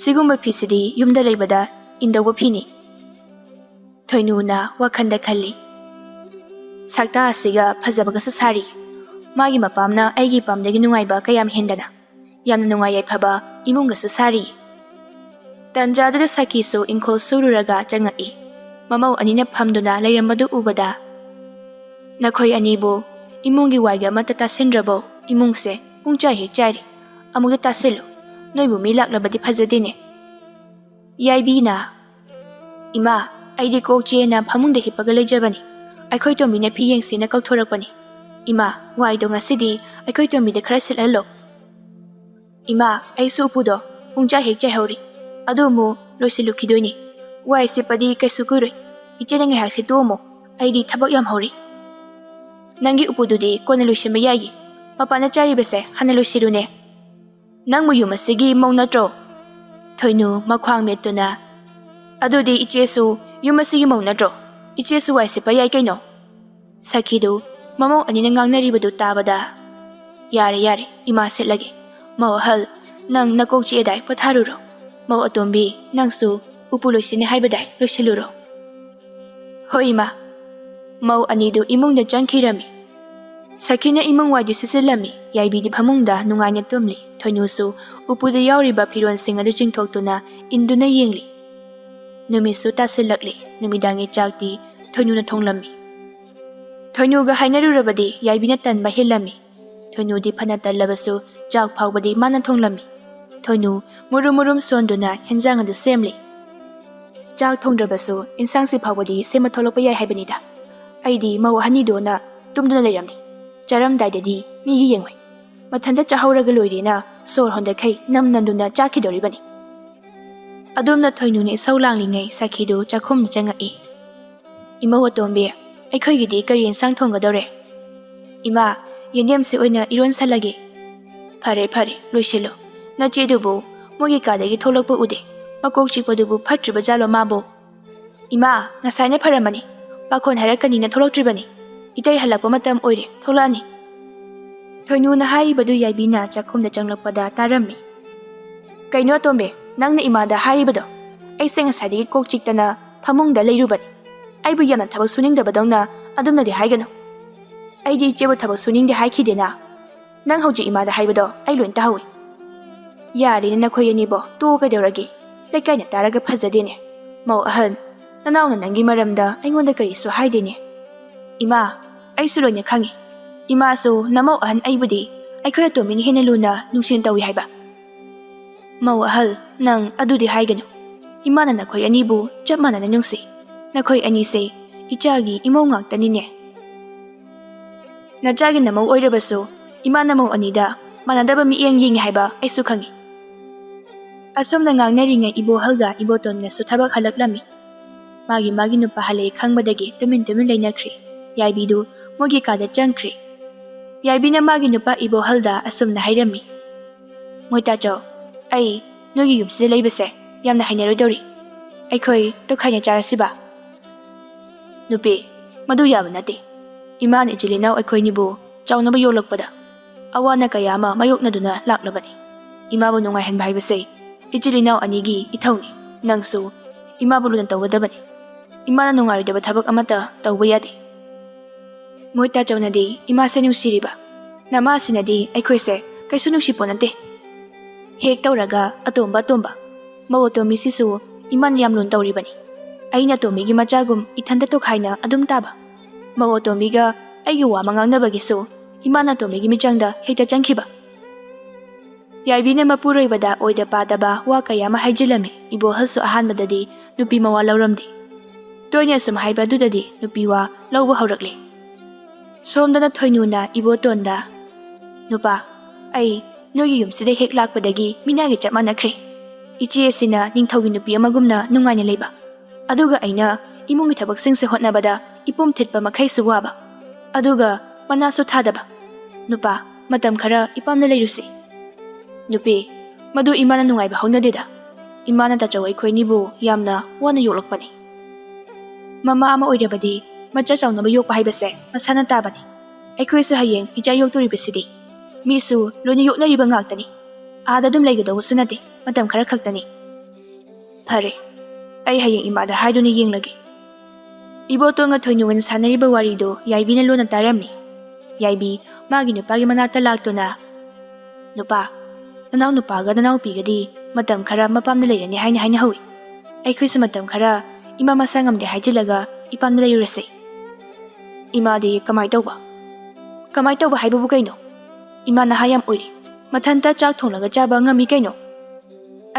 ꯁꯤꯒꯨꯝꯕ ꯐꯤꯁꯤꯗꯤ ꯌꯨꯝꯗ ꯂꯩꯕꯗ ꯏꯟꯗꯧꯕ ꯐꯤꯅꯤ꯫" ꯊꯣꯏꯅꯨꯅ ꯋꯥꯈꯜꯗ ꯈꯜꯂꯤ꯫ "ꯁꯛꯇꯥ ꯑꯁꯤꯒ ꯐꯖꯕꯒꯁꯨ ꯁꯥꯔꯤ꯫ ꯃꯥꯒꯤ ꯃꯄꯥꯝꯅ ꯑꯩꯒꯤ ꯏꯄꯥꯝꯗꯒꯤ ꯅꯨꯡꯉꯥꯏꯕ ꯀꯌꯥꯝ ꯍꯦꯟꯗꯅ꯫ ꯌꯥꯝꯅ ꯅꯨꯡꯉꯥꯏ ꯌꯥꯏꯐꯕ ꯏꯃꯨꯡꯒꯁꯨ ꯁꯥꯔꯤ꯫" ꯇꯟꯖꯥꯗꯨꯗ ꯁꯈꯤꯁꯨ ꯏꯪꯈꯣꯜ ꯁꯨꯔꯨꯔꯒ ꯆꯪꯉꯛꯏ꯫ ꯃꯃꯧ ꯑꯅꯤꯅ ꯐꯝꯗꯨꯅ ꯂꯩꯔꯝꯕꯗꯨ ꯎꯕꯗ, "ꯅꯈꯣꯏ ꯑꯅꯤꯕꯨ ꯏꯃꯨꯡꯒꯤ ꯋꯥꯏꯒ ꯑꯃꯠꯇ ꯇꯥꯁꯤꯟꯗ꯭ꯔꯕꯣ? ꯏꯃꯨꯡꯁꯦ ꯄꯨꯡꯆꯥꯏ ꯍꯦꯛ ꯆꯥꯏꯔꯦ꯫ ꯑꯃꯨꯛꯇ ꯇꯥꯁꯤꯜꯂꯨ, ꯅꯣꯏꯕꯨ ꯃꯤ ꯂꯥꯛꯂꯕꯗꯤ ꯐꯖꯗꯦꯅꯦ꯫" ꯌꯥꯏꯕꯤꯅ, "ꯏꯃꯥ, ꯑꯩꯗꯤ ꯀꯣꯛ ꯆꯦꯅ ꯐꯃꯨꯡꯗ ꯍꯤꯞꯄꯒ ꯂꯩꯖꯕꯅꯤ꯫ ꯑꯩꯈꯣꯏ ꯇꯣꯝꯕꯤꯅ ꯐꯤ ꯌꯦꯡꯁꯦꯅ ꯀꯧꯊꯣꯔꯛꯄꯅꯤ꯫ ꯏꯃꯥ, ꯋꯥꯏꯗꯣ ꯉꯁꯤꯗꯤ ꯑꯩꯈꯣꯏ ꯇꯣꯝꯕꯤꯗ ꯈꯔ ꯁꯤꯠꯍꯜꯂꯣ꯫" "ꯏꯃꯥ, ꯑꯩꯁꯨ ꯎꯄꯨꯗꯣ ꯄꯨꯡꯆꯥꯏ ꯍꯦꯛ ꯆꯥꯏꯍꯧꯔꯤ꯫ ꯑꯗꯨ ꯑꯃꯨꯛ ꯂꯣꯏꯁꯤꯜꯂꯨꯈꯤꯗꯣꯏꯅꯤ꯫ ꯋꯥꯏ ꯁꯤꯠꯄꯗꯤ ꯀꯩꯁꯨ ꯀꯨꯏꯔꯣꯏ꯫ ꯏꯆꯦꯅ ꯉꯥꯏꯍꯥꯛ ꯁꯤꯠꯇꯣꯛꯑꯝꯃꯣ꯫ ꯑꯩꯗꯤ ꯊꯕꯛ ꯌꯥꯝ ꯍꯧꯔꯤ꯫" "ꯅꯪꯒꯤ ꯎꯄꯨꯗꯨꯗꯤ ꯀꯣꯟꯅ ꯂꯣꯏꯁꯤꯟꯕ ꯌꯥꯏꯌꯦ꯫ ꯃꯄꯥꯟꯗ ꯆꯥꯏꯔꯤꯕꯁꯦ ꯍꯥꯟꯅ ꯂꯣꯏꯁꯤꯜꯂꯨꯅꯦ꯫" "ꯅꯪꯕꯨ ꯌꯨꯝ ꯑꯁꯤꯒꯤ ꯃꯧ ꯅꯠꯇ꯭ꯔꯣ?" ꯊꯣꯏꯅꯨ ꯃꯈ꯭ꯋꯥꯡ ꯃꯦꯠꯇꯨꯅ, "ꯑꯗꯨꯗꯤ ꯏꯆꯦꯁꯨ ꯌꯨꯝ ꯑꯁꯤꯒꯤ ꯃꯧ ꯅꯠꯇ꯭ꯔꯣ? ꯏꯆꯦꯁꯨ ꯋꯥꯏ ꯁꯤꯠꯄ ꯌꯥꯏ ꯀꯩꯅꯣ?" ꯁꯈꯤꯗꯨ ꯃꯃꯧ ꯑꯅꯤꯅ ꯉꯥꯡꯅꯔꯤꯕꯗꯨ ꯇꯥꯕꯗ, "ꯌꯥꯔꯦ, ꯌꯥꯔꯦ, ꯏꯃꯥ ꯁꯤꯠꯂꯒꯦ꯫ ꯃꯧ ꯑꯍꯜ, ꯅꯪ ꯅꯀꯣꯛ ꯆꯤꯛꯑꯦꯗꯥꯏ, ꯄꯣꯊꯥꯔꯨꯔꯣ꯫ ꯃꯧ ꯑꯇꯣꯝꯕꯤ, ꯅꯪꯁꯨ ꯎꯄꯨ ꯂꯣꯏꯁꯤꯟꯅꯤ ꯍꯥꯏꯕꯗꯥꯏ, ꯂꯣꯏꯁꯤꯜꯂꯨꯔꯣ꯫" "ꯍꯣꯏ ꯏꯃꯥ"꯫ ꯃꯧ ꯑꯅꯤꯗꯨ ꯏꯃꯨꯡꯗ ꯆꯪꯈꯤꯔꯝꯃꯤ꯫ ꯁꯈꯤꯅ ꯏꯃꯨꯡ ꯋꯥꯏꯗꯨ ꯁꯤꯠꯆꯤꯜꯂꯝꯃꯤ꯫ ꯌꯥꯏꯕꯤꯗꯤ ꯐꯃꯨꯡꯗ ꯅꯨꯡꯉꯥꯏꯅ ꯇꯨꯝꯂꯤ꯫ ꯊꯣꯏꯅꯨꯁꯨ ꯎꯄꯨꯗ ꯌꯥꯎꯔꯤꯕ ꯐꯤꯔꯣꯜꯁꯤꯡ ꯑꯗꯨ ꯆꯤꯡꯊꯣꯛꯇꯨꯅ ꯏꯟꯗꯨꯅ ꯌꯦꯡꯂꯤ꯫ ꯅꯨꯃꯤꯠꯁꯨ ꯇꯥꯁꯤꯜꯂꯛꯂꯤ꯫ ꯅꯨꯃꯤꯗꯥꯡꯒꯤ ꯆꯥꯛꯇꯤ ꯊꯣꯏꯅꯨꯅ ꯊꯣꯡꯂꯝꯃꯤ꯫ ꯊꯣꯏꯅꯨꯒ ꯍꯥꯏꯅꯔꯨꯔꯕꯗꯤ ꯌꯥꯏꯕꯤꯅ ꯇꯟꯕ ꯍꯦꯜꯂꯝꯃꯤ꯫ ꯊꯣꯏꯅꯨꯗꯤ ꯐꯅ ꯇꯜꯂꯕꯁꯨ ꯆꯥꯛ ꯐꯥꯎꯕꯗꯤ ꯃꯥꯅ ꯊꯣꯡꯂꯝꯃꯤ꯫ ꯊꯣꯏꯅꯨ ꯃꯨꯔꯨꯝ ꯃꯨꯔꯨꯝ ꯁꯣꯟꯗꯨꯅ ꯍꯦꯟꯖꯥꯡ ꯑꯗꯨ ꯁꯦꯝꯂꯤ꯫ ꯆꯥꯛ ꯊꯣꯡꯗ꯭ꯔꯕꯁꯨ ꯏꯟꯁꯥꯡꯁꯤ ꯐꯥꯎꯕꯗꯤ ꯁꯦꯝꯃ ꯊꯣꯛꯂꯛꯄ ꯌꯥꯏ ꯍꯥꯏꯕꯅꯤꯗ꯫ ꯑꯩꯗꯤ ꯃꯧ ꯑꯍꯟꯅꯤꯗꯨꯅ ꯇꯨꯝꯗꯨꯅ ꯂꯩꯔꯝꯅꯤ꯫ ꯆꯥꯔꯝꯗꯥꯏꯗꯗꯤ ꯃꯤꯒꯤ ꯌꯦꯡꯉꯣꯏ꯫ ꯃꯊꯟꯇ ꯆꯥꯍꯧꯔꯒ ꯂꯣꯏꯔꯦꯅ ꯁꯣꯔ ꯍꯣꯟꯗꯈꯩ ꯅꯝ ꯅꯝꯗꯨꯅ ꯆꯥꯈꯤꯗꯧꯔꯤꯕꯅꯤ꯫ ꯑꯗꯨꯝꯅ ꯊꯣꯏꯅꯨꯅ ꯏꯁꯧ ꯂꯥꯡꯂꯤꯉꯩ ꯁꯈꯤꯗꯨ ꯆꯥꯛꯈꯨꯝꯗ ꯆꯪꯉꯛꯏ꯫ "ꯏꯃꯧ ꯑꯇꯣꯝꯕꯤ, ꯑꯩꯈꯣꯏꯒꯤꯗꯤ ꯀꯔꯤ ꯏꯟꯁꯥꯡ ꯊꯣꯡꯒꯗꯧꯔꯦ?" "ꯏꯃꯥ, ꯌꯦꯟꯗꯦꯝꯁꯤ ꯑꯣꯏꯅ ꯏꯔꯣꯟꯁꯜꯂꯒꯦ"꯫ "ꯐꯔꯦ, ꯐꯔꯦ, ꯂꯣꯏꯁꯤꯜꯂꯣ꯫ ꯅꯆꯦꯗꯨꯕꯨ ꯃꯣꯏꯒꯤ ꯀꯥꯗꯒꯤ ꯊꯣꯛꯂꯛꯄ ꯎꯗꯦ꯫ ꯃꯀꯣꯛ ꯆꯤꯛꯄꯗꯨꯕꯨ ꯐꯠꯇ꯭ꯔꯤꯕ ꯖꯥꯠꯂꯣ ꯃꯥꯕꯨ?" "ꯏꯃꯥ, ꯉꯁꯥꯏꯅ ꯐꯔꯝꯃꯅꯤ꯫ ꯄꯥꯈꯣꯟ ꯍꯥꯏꯔꯛꯀꯅꯤꯅ ꯊꯣꯛꯂꯛꯇ꯭ꯔꯤꯕꯅꯤ꯫ ꯏꯇꯩ ꯍꯜꯂꯛꯄ ꯃꯇꯝ ꯑꯣꯏꯔꯦ, ꯊꯣꯛꯂꯛꯑꯅꯤ"꯫ ꯊꯣꯏꯅꯨꯅ ꯍꯥꯏꯔꯤꯕꯗꯨ ꯌꯥꯏꯕꯤꯅ ꯆꯥꯛꯈꯨꯝꯗ ꯆꯪꯂꯛꯄꯗ ꯇꯥꯔꯝꯃꯤ꯫ "ꯀꯩꯅꯣ ꯑꯇꯣꯝꯕꯤ, ꯅꯪꯅ ꯏꯃꯥꯗ ꯍꯥꯏꯔꯤꯕꯗꯣ? ꯑꯩꯁꯦ ꯉꯁꯥꯏꯗꯒꯤ ꯀꯣꯛ ꯆꯤꯛꯇꯅ ꯐꯃꯨꯡꯗ ꯂꯩꯔꯨꯕꯅꯤ꯫ ꯑꯩꯕꯨ ꯌꯥꯝꯅ ꯊꯕꯛ ꯁꯨꯅꯤꯡꯗꯕꯗꯧꯅ ꯑꯗꯨꯝꯅꯗꯤ ꯍꯥꯏꯒꯅꯨ꯫ ꯑꯩꯗꯤ ꯏꯆꯦꯕꯨ ꯊꯕꯛ ꯁꯨꯅꯤꯡꯗꯦ ꯍꯥꯏꯈꯤꯗꯦꯅ꯫ ꯅꯪ ꯍꯧꯖꯤꯛ ꯏꯃꯥꯗ ꯍꯥꯏꯕꯗꯣ ꯑꯩ ꯂꯣꯏ ꯇꯥꯍꯧꯏ"꯫ "ꯌꯥꯔꯦꯅꯦ ꯅꯈꯣꯏ ꯑꯅꯤꯕꯣ, ꯇꯣꯛꯑꯣ ꯀꯩꯗꯧꯔꯒꯦ? ꯂꯩꯀꯥꯏꯅ ꯇꯥꯔꯒ ꯐꯖꯗꯦꯅꯦ꯫ ꯃꯧ ꯑꯍꯟ, ꯅꯅꯥꯎꯅ ꯅꯪꯒꯤ ꯃꯔꯝꯗ ꯑꯩꯉꯣꯟꯗ ꯀꯔꯤꯁꯨ ꯍꯥꯏꯗꯦꯅꯦ"꯫ "ꯏꯃꯥ, ꯑꯩꯁꯨ ꯂꯣꯏꯅ ꯈꯪꯉꯤ꯫ ꯏꯃꯥꯁꯨ ꯅꯃꯧ ꯑꯍꯟ ꯑꯩꯕꯨꯗꯤ ꯑꯩꯈꯣꯏ ꯑꯇꯣꯝꯕꯤꯅ ꯍꯦꯟꯅ ꯂꯨꯅ ꯅꯨꯡꯁꯤꯅ ꯇꯧꯏ ꯍꯥꯏꯕ"꯫ "ꯃꯧ ꯑꯍꯜ, ꯅꯪ ꯑꯗꯨꯗꯤ ꯍꯥꯏꯒꯅꯨ꯫ ꯏꯃꯥꯅ ꯅꯈꯣꯏ ꯑꯅꯤꯕꯨ ꯆꯞ ꯃꯥꯟꯅꯅ ꯅꯨꯡꯁꯤ꯫ ꯅꯈꯣꯏ ꯑꯅꯤꯁꯦ ꯏꯆꯥꯒꯤ ꯏꯃꯧ ꯉꯥꯛꯇꯅꯤꯅꯦ"꯫ "ꯅꯆꯥꯒꯤ ꯅꯃꯧ ꯑꯣꯏꯔꯕꯁꯨ ꯏꯃꯥ ꯅꯃꯧ ꯑꯅꯤꯗ ꯃꯥꯟꯅꯗꯕ ꯃꯤꯠꯌꯦꯡ ꯌꯦꯡꯉꯤ ꯍꯥꯏꯕ ꯑꯩꯁꯨ ꯈꯪꯉꯤ"꯫ ꯑꯁꯨꯝꯅ ꯉꯥꯡꯅꯔꯤꯉꯩ ꯏꯕꯣꯍꯜꯒ ꯏꯕꯣꯇꯣꯟꯒꯁꯨ ꯊꯕꯛ ꯍꯜꯂꯛꯂꯝꯃꯤ꯫ ꯃꯥꯒꯤ ꯃꯥꯒꯤ ꯅꯨꯄꯥ ꯍꯜꯂꯛꯑꯦ ꯈꯪꯕꯗꯒꯤ ꯇꯨꯃꯤꯟ ꯇꯨꯃꯤꯟ ꯂꯩꯅꯈ꯭ꯔꯦ꯫ ꯌꯥꯏꯕꯤꯗꯨ ꯃꯣꯏꯒꯤ ꯀꯥꯗ ꯆꯪꯈ꯭ꯔꯦ꯫ ꯌꯥꯏꯕꯤꯅ ꯃꯥꯒꯤ ꯅꯨꯄꯥ ꯏꯕꯣꯍꯜꯗ ꯑꯁꯨꯝꯅ ꯍꯥꯏꯔꯝꯃꯤ, "ꯃꯣꯏꯇꯥꯆꯧ, ꯑꯩ ꯅꯣꯏꯒꯤ ꯌꯨꯝꯁꯤꯗ ꯂꯩꯕꯁꯦ ꯌꯥꯝꯅ ꯍꯩꯅꯔꯣꯏꯗꯧꯔꯤ꯫ ꯑꯩꯈꯣꯏ ꯇꯣꯈꯥꯏꯅ ꯆꯥꯔꯁꯤꯕ?" "ꯅꯨꯄꯤ, ꯃꯗꯨ ꯌꯥꯕ ꯅꯠꯇꯦ꯫ ꯏꯃꯥꯅ ꯏꯆꯤꯜ ꯏꯅꯥꯎ ꯑꯩꯈꯣꯏꯅꯤꯕꯨ ꯆꯥꯎꯅꯕ ꯌꯣꯛꯂꯛꯄꯗ ꯑꯋꯥ ꯑꯅꯥ ꯀꯌꯥ ꯑꯃ ꯃꯥꯌꯣꯛꯅꯗꯨꯅ ꯂꯥꯛꯂꯕꯅꯤ꯫ ꯏꯃꯥꯕꯨ ꯅꯨꯡꯉꯥꯏꯍꯟꯕ ꯍꯥꯏꯕꯁꯦ ꯏꯆꯤꯜ ꯏꯅꯥꯎ ꯑꯅꯤꯒꯤ ꯏꯊꯧꯅꯤ꯫ ꯅꯪꯁꯨ ꯏꯃꯥꯕꯨ ꯂꯨꯅ ꯇꯧꯒꯗꯕꯅꯤ"꯫ ꯏꯃꯥꯅ ꯅꯨꯡꯉꯥꯏꯔꯣꯏꯗꯕ ꯊꯕꯛ ꯑꯃꯠꯇ ꯇꯧꯕ ꯌꯥꯗꯦ꯫ ꯃꯣꯏ ꯇꯥꯆꯧꯅꯗꯤ ꯏꯃꯥꯁꯦ ꯅꯨꯡꯁꯤꯔꯤꯕ, ꯅꯃꯥꯁꯤꯅꯗꯤ ꯑꯩꯈꯣꯏꯁꯦ ꯀꯩꯁꯨ ꯅꯨꯡꯁꯤꯄꯣꯠ ꯅꯠꯇꯦ꯫ ꯍꯦꯛ ꯇꯧꯔꯒ ꯑꯇꯣꯝꯕ ꯑꯇꯣꯝꯕ꯫ ꯃꯧ ꯑꯇꯣꯝꯕꯤꯁꯤꯁꯨ ꯏꯃꯥꯅ ꯌꯥꯝ ꯂꯨꯅ ꯇꯧꯔꯤꯕꯅꯤ꯫ ꯑꯩꯅ ꯑꯇꯣꯝꯕꯤꯒꯤ ꯃꯆꯥꯒꯨꯝ ꯏꯊꯟꯇ ꯇꯣꯈꯥꯏꯅ ꯑꯗꯨꯝ ꯇꯥꯕ꯫ ꯃꯧ ꯑꯇꯣꯝꯕꯤꯒ ꯑꯩꯒꯤ ꯋꯥ ꯑꯃ ꯉꯥꯡꯅꯕꯒꯤꯁꯨ ꯏꯃꯥꯅ ꯑꯇꯣꯝꯕꯤꯒꯤ ꯃꯤꯆꯪꯗ ꯍꯦꯛꯇ ꯆꯪꯈꯤꯕ꯫ ꯌꯥꯏꯕꯤꯅ ꯃꯄꯨꯔꯣꯏꯕꯗ ꯑꯣꯏꯗ ꯄꯥꯗꯕ ꯋꯥ ꯀꯌꯥ ꯑꯃ ꯍꯥꯏꯖꯤꯜꯂꯝꯃꯤ꯫ ꯏꯕꯣꯍꯜꯁꯨ ꯑꯍꯥꯟꯕꯗꯗꯤ ꯅꯨꯄꯤ ꯃꯋꯥ ꯂꯧꯔꯝꯗꯦ꯫ ꯇꯣꯏꯅ ꯁꯨꯝ ꯍꯥꯏꯕ ꯑꯗꯨꯗꯗꯤ ꯅꯨꯄꯤ ꯋꯥ ꯂꯧꯕ ꯍꯧꯔꯛꯂꯦ꯫ ꯁꯣꯝꯗꯅ ꯊꯣꯏꯅꯨꯅ ꯏꯕꯣꯇꯣꯟꯗ, "ꯅꯨꯄꯥ, ꯑꯩ ꯅꯣꯏꯒꯤ ꯌꯨꯝꯁꯤꯗ ꯍꯦꯛ ꯂꯥꯛꯄꯗꯒꯤ ꯃꯤꯅꯥꯏꯒ ꯆꯞ ꯃꯥꯟꯅꯈ꯭ꯔꯦ꯫ ꯏꯆꯦ ꯑꯁꯤꯅ ꯅꯤꯡꯊꯧꯒꯤ ꯅꯨꯄꯤ ꯑꯃꯒꯨꯝꯅ ꯅꯨꯡꯉꯥꯏꯅ ꯂꯩꯕ, ꯑꯗꯨꯒ ꯑꯩꯅ ꯏꯃꯨꯡꯒꯤ ꯊꯕꯛꯁꯤꯡꯁꯦ ꯍꯣꯠꯅꯕꯗ ꯏꯄꯨꯝ ꯊꯤꯠꯄ ꯃꯈꯩꯁꯨ ꯋꯥꯕ, ꯑꯗꯨꯒ ꯃꯅꯥꯁꯨ ꯊꯥꯗꯕ꯫ ꯅꯨꯄꯥ, ꯃꯇꯝ ꯈꯔ ꯏꯄꯥꯝꯗ ꯂꯩꯔꯨꯁꯤ꯫" "ꯅꯨꯄꯤ, ꯃꯗꯨ ꯏꯃꯥꯅ ꯅꯨꯡꯉꯥꯏꯕ ꯍꯧꯅꯗꯦꯗ꯫ ꯏꯃꯥꯅ ꯇꯥꯆꯧ ꯑꯩꯈꯣꯏꯅꯤꯕꯨ ꯌꯥꯝꯅ ꯋꯥꯅ ꯌꯣꯛꯂꯛꯄꯅꯤ꯫ ꯃꯃꯥ ꯑꯃ ꯑꯣꯏꯔꯕꯗꯤ ꯃꯆꯥ ꯆꯥꯎꯅꯕ ꯌꯣꯛꯄ ꯍꯥꯏꯕꯁꯦ ꯃꯁꯥꯅ ꯇꯥꯕꯅꯤ꯫ ꯑꯩꯈꯣꯏꯁꯨ ꯍꯌꯦꯡ ꯏꯆꯥ ꯌꯣꯛꯇꯣꯔꯤꯕꯁꯤꯗꯤ꯫ ꯃꯤꯁꯨ ꯂꯣꯏꯅ ꯌꯣꯛꯅꯔꯤꯕ ꯉꯥꯛꯇꯅꯤ꯫ ꯑꯥꯗ ꯑꯗꯨꯝ ꯂꯩꯒꯗꯧꯕꯁꯨ ꯅꯠꯇꯦ, ꯃꯇꯝ ꯈꯔ ꯈꯛꯇꯅꯤ꯫" "ꯐꯔꯦ, ꯑꯩ ꯍꯌꯦꯡ ꯏꯃꯥꯗ ꯍꯥꯏꯗꯨꯅ ꯌꯦꯡꯂꯒꯦ꯫" ꯏꯕꯣꯇꯣꯟꯒ ꯊꯣꯏꯅꯨꯒꯅ ꯁꯥꯟꯅꯔꯤꯕ ꯋꯥꯔꯤꯗꯨ ꯌꯥꯏꯕꯤꯅ ꯂꯣꯟꯅ ꯇꯥꯔꯝꯃꯤ꯫ ꯌꯥꯏꯕꯤ ꯃꯥꯒꯤ ꯅꯨꯄꯥꯒꯤ ꯃꯅꯥꯛꯇ ꯂꯥꯛꯇꯨꯅ, "ꯅꯨꯄꯥ, ꯅꯅꯥꯎ ꯅꯨꯄꯥꯒ ꯅꯅꯥꯎꯄꯤꯒꯗꯤ ꯃꯇꯝ ꯈꯔ ꯃꯄꯥꯝꯗ ꯂꯩꯔꯅꯤ ꯍꯥꯏꯅ ꯍꯥꯏꯅꯍꯧꯏ꯫ ꯑꯩꯈꯣꯏꯁꯨ ꯃꯇꯝ ꯈꯔ ꯏꯃꯥ ꯃꯁꯥ ꯉꯝꯗꯦ ꯍꯥꯏꯖꯤꯜꯂꯒ ꯏꯄꯥꯝꯗ ꯂꯩꯔꯨꯔꯁꯤ꯫" "ꯏꯃꯥꯗꯤ ꯀꯃꯥꯏ ꯇꯧꯕ?" "ꯀꯃꯥꯏ ꯇꯧꯕ ꯍꯥꯏꯕꯕꯨ ꯀꯩꯅꯣ? ꯏꯃꯥ ꯅꯍꯥ ꯌꯥꯝ ꯑꯣꯏꯔꯤ꯫ ꯃꯊꯟꯇ ꯆꯥꯛ ꯊꯣꯡꯂꯒ ꯆꯥꯕ ꯉꯝꯃꯤ ꯀꯩꯅꯣ?"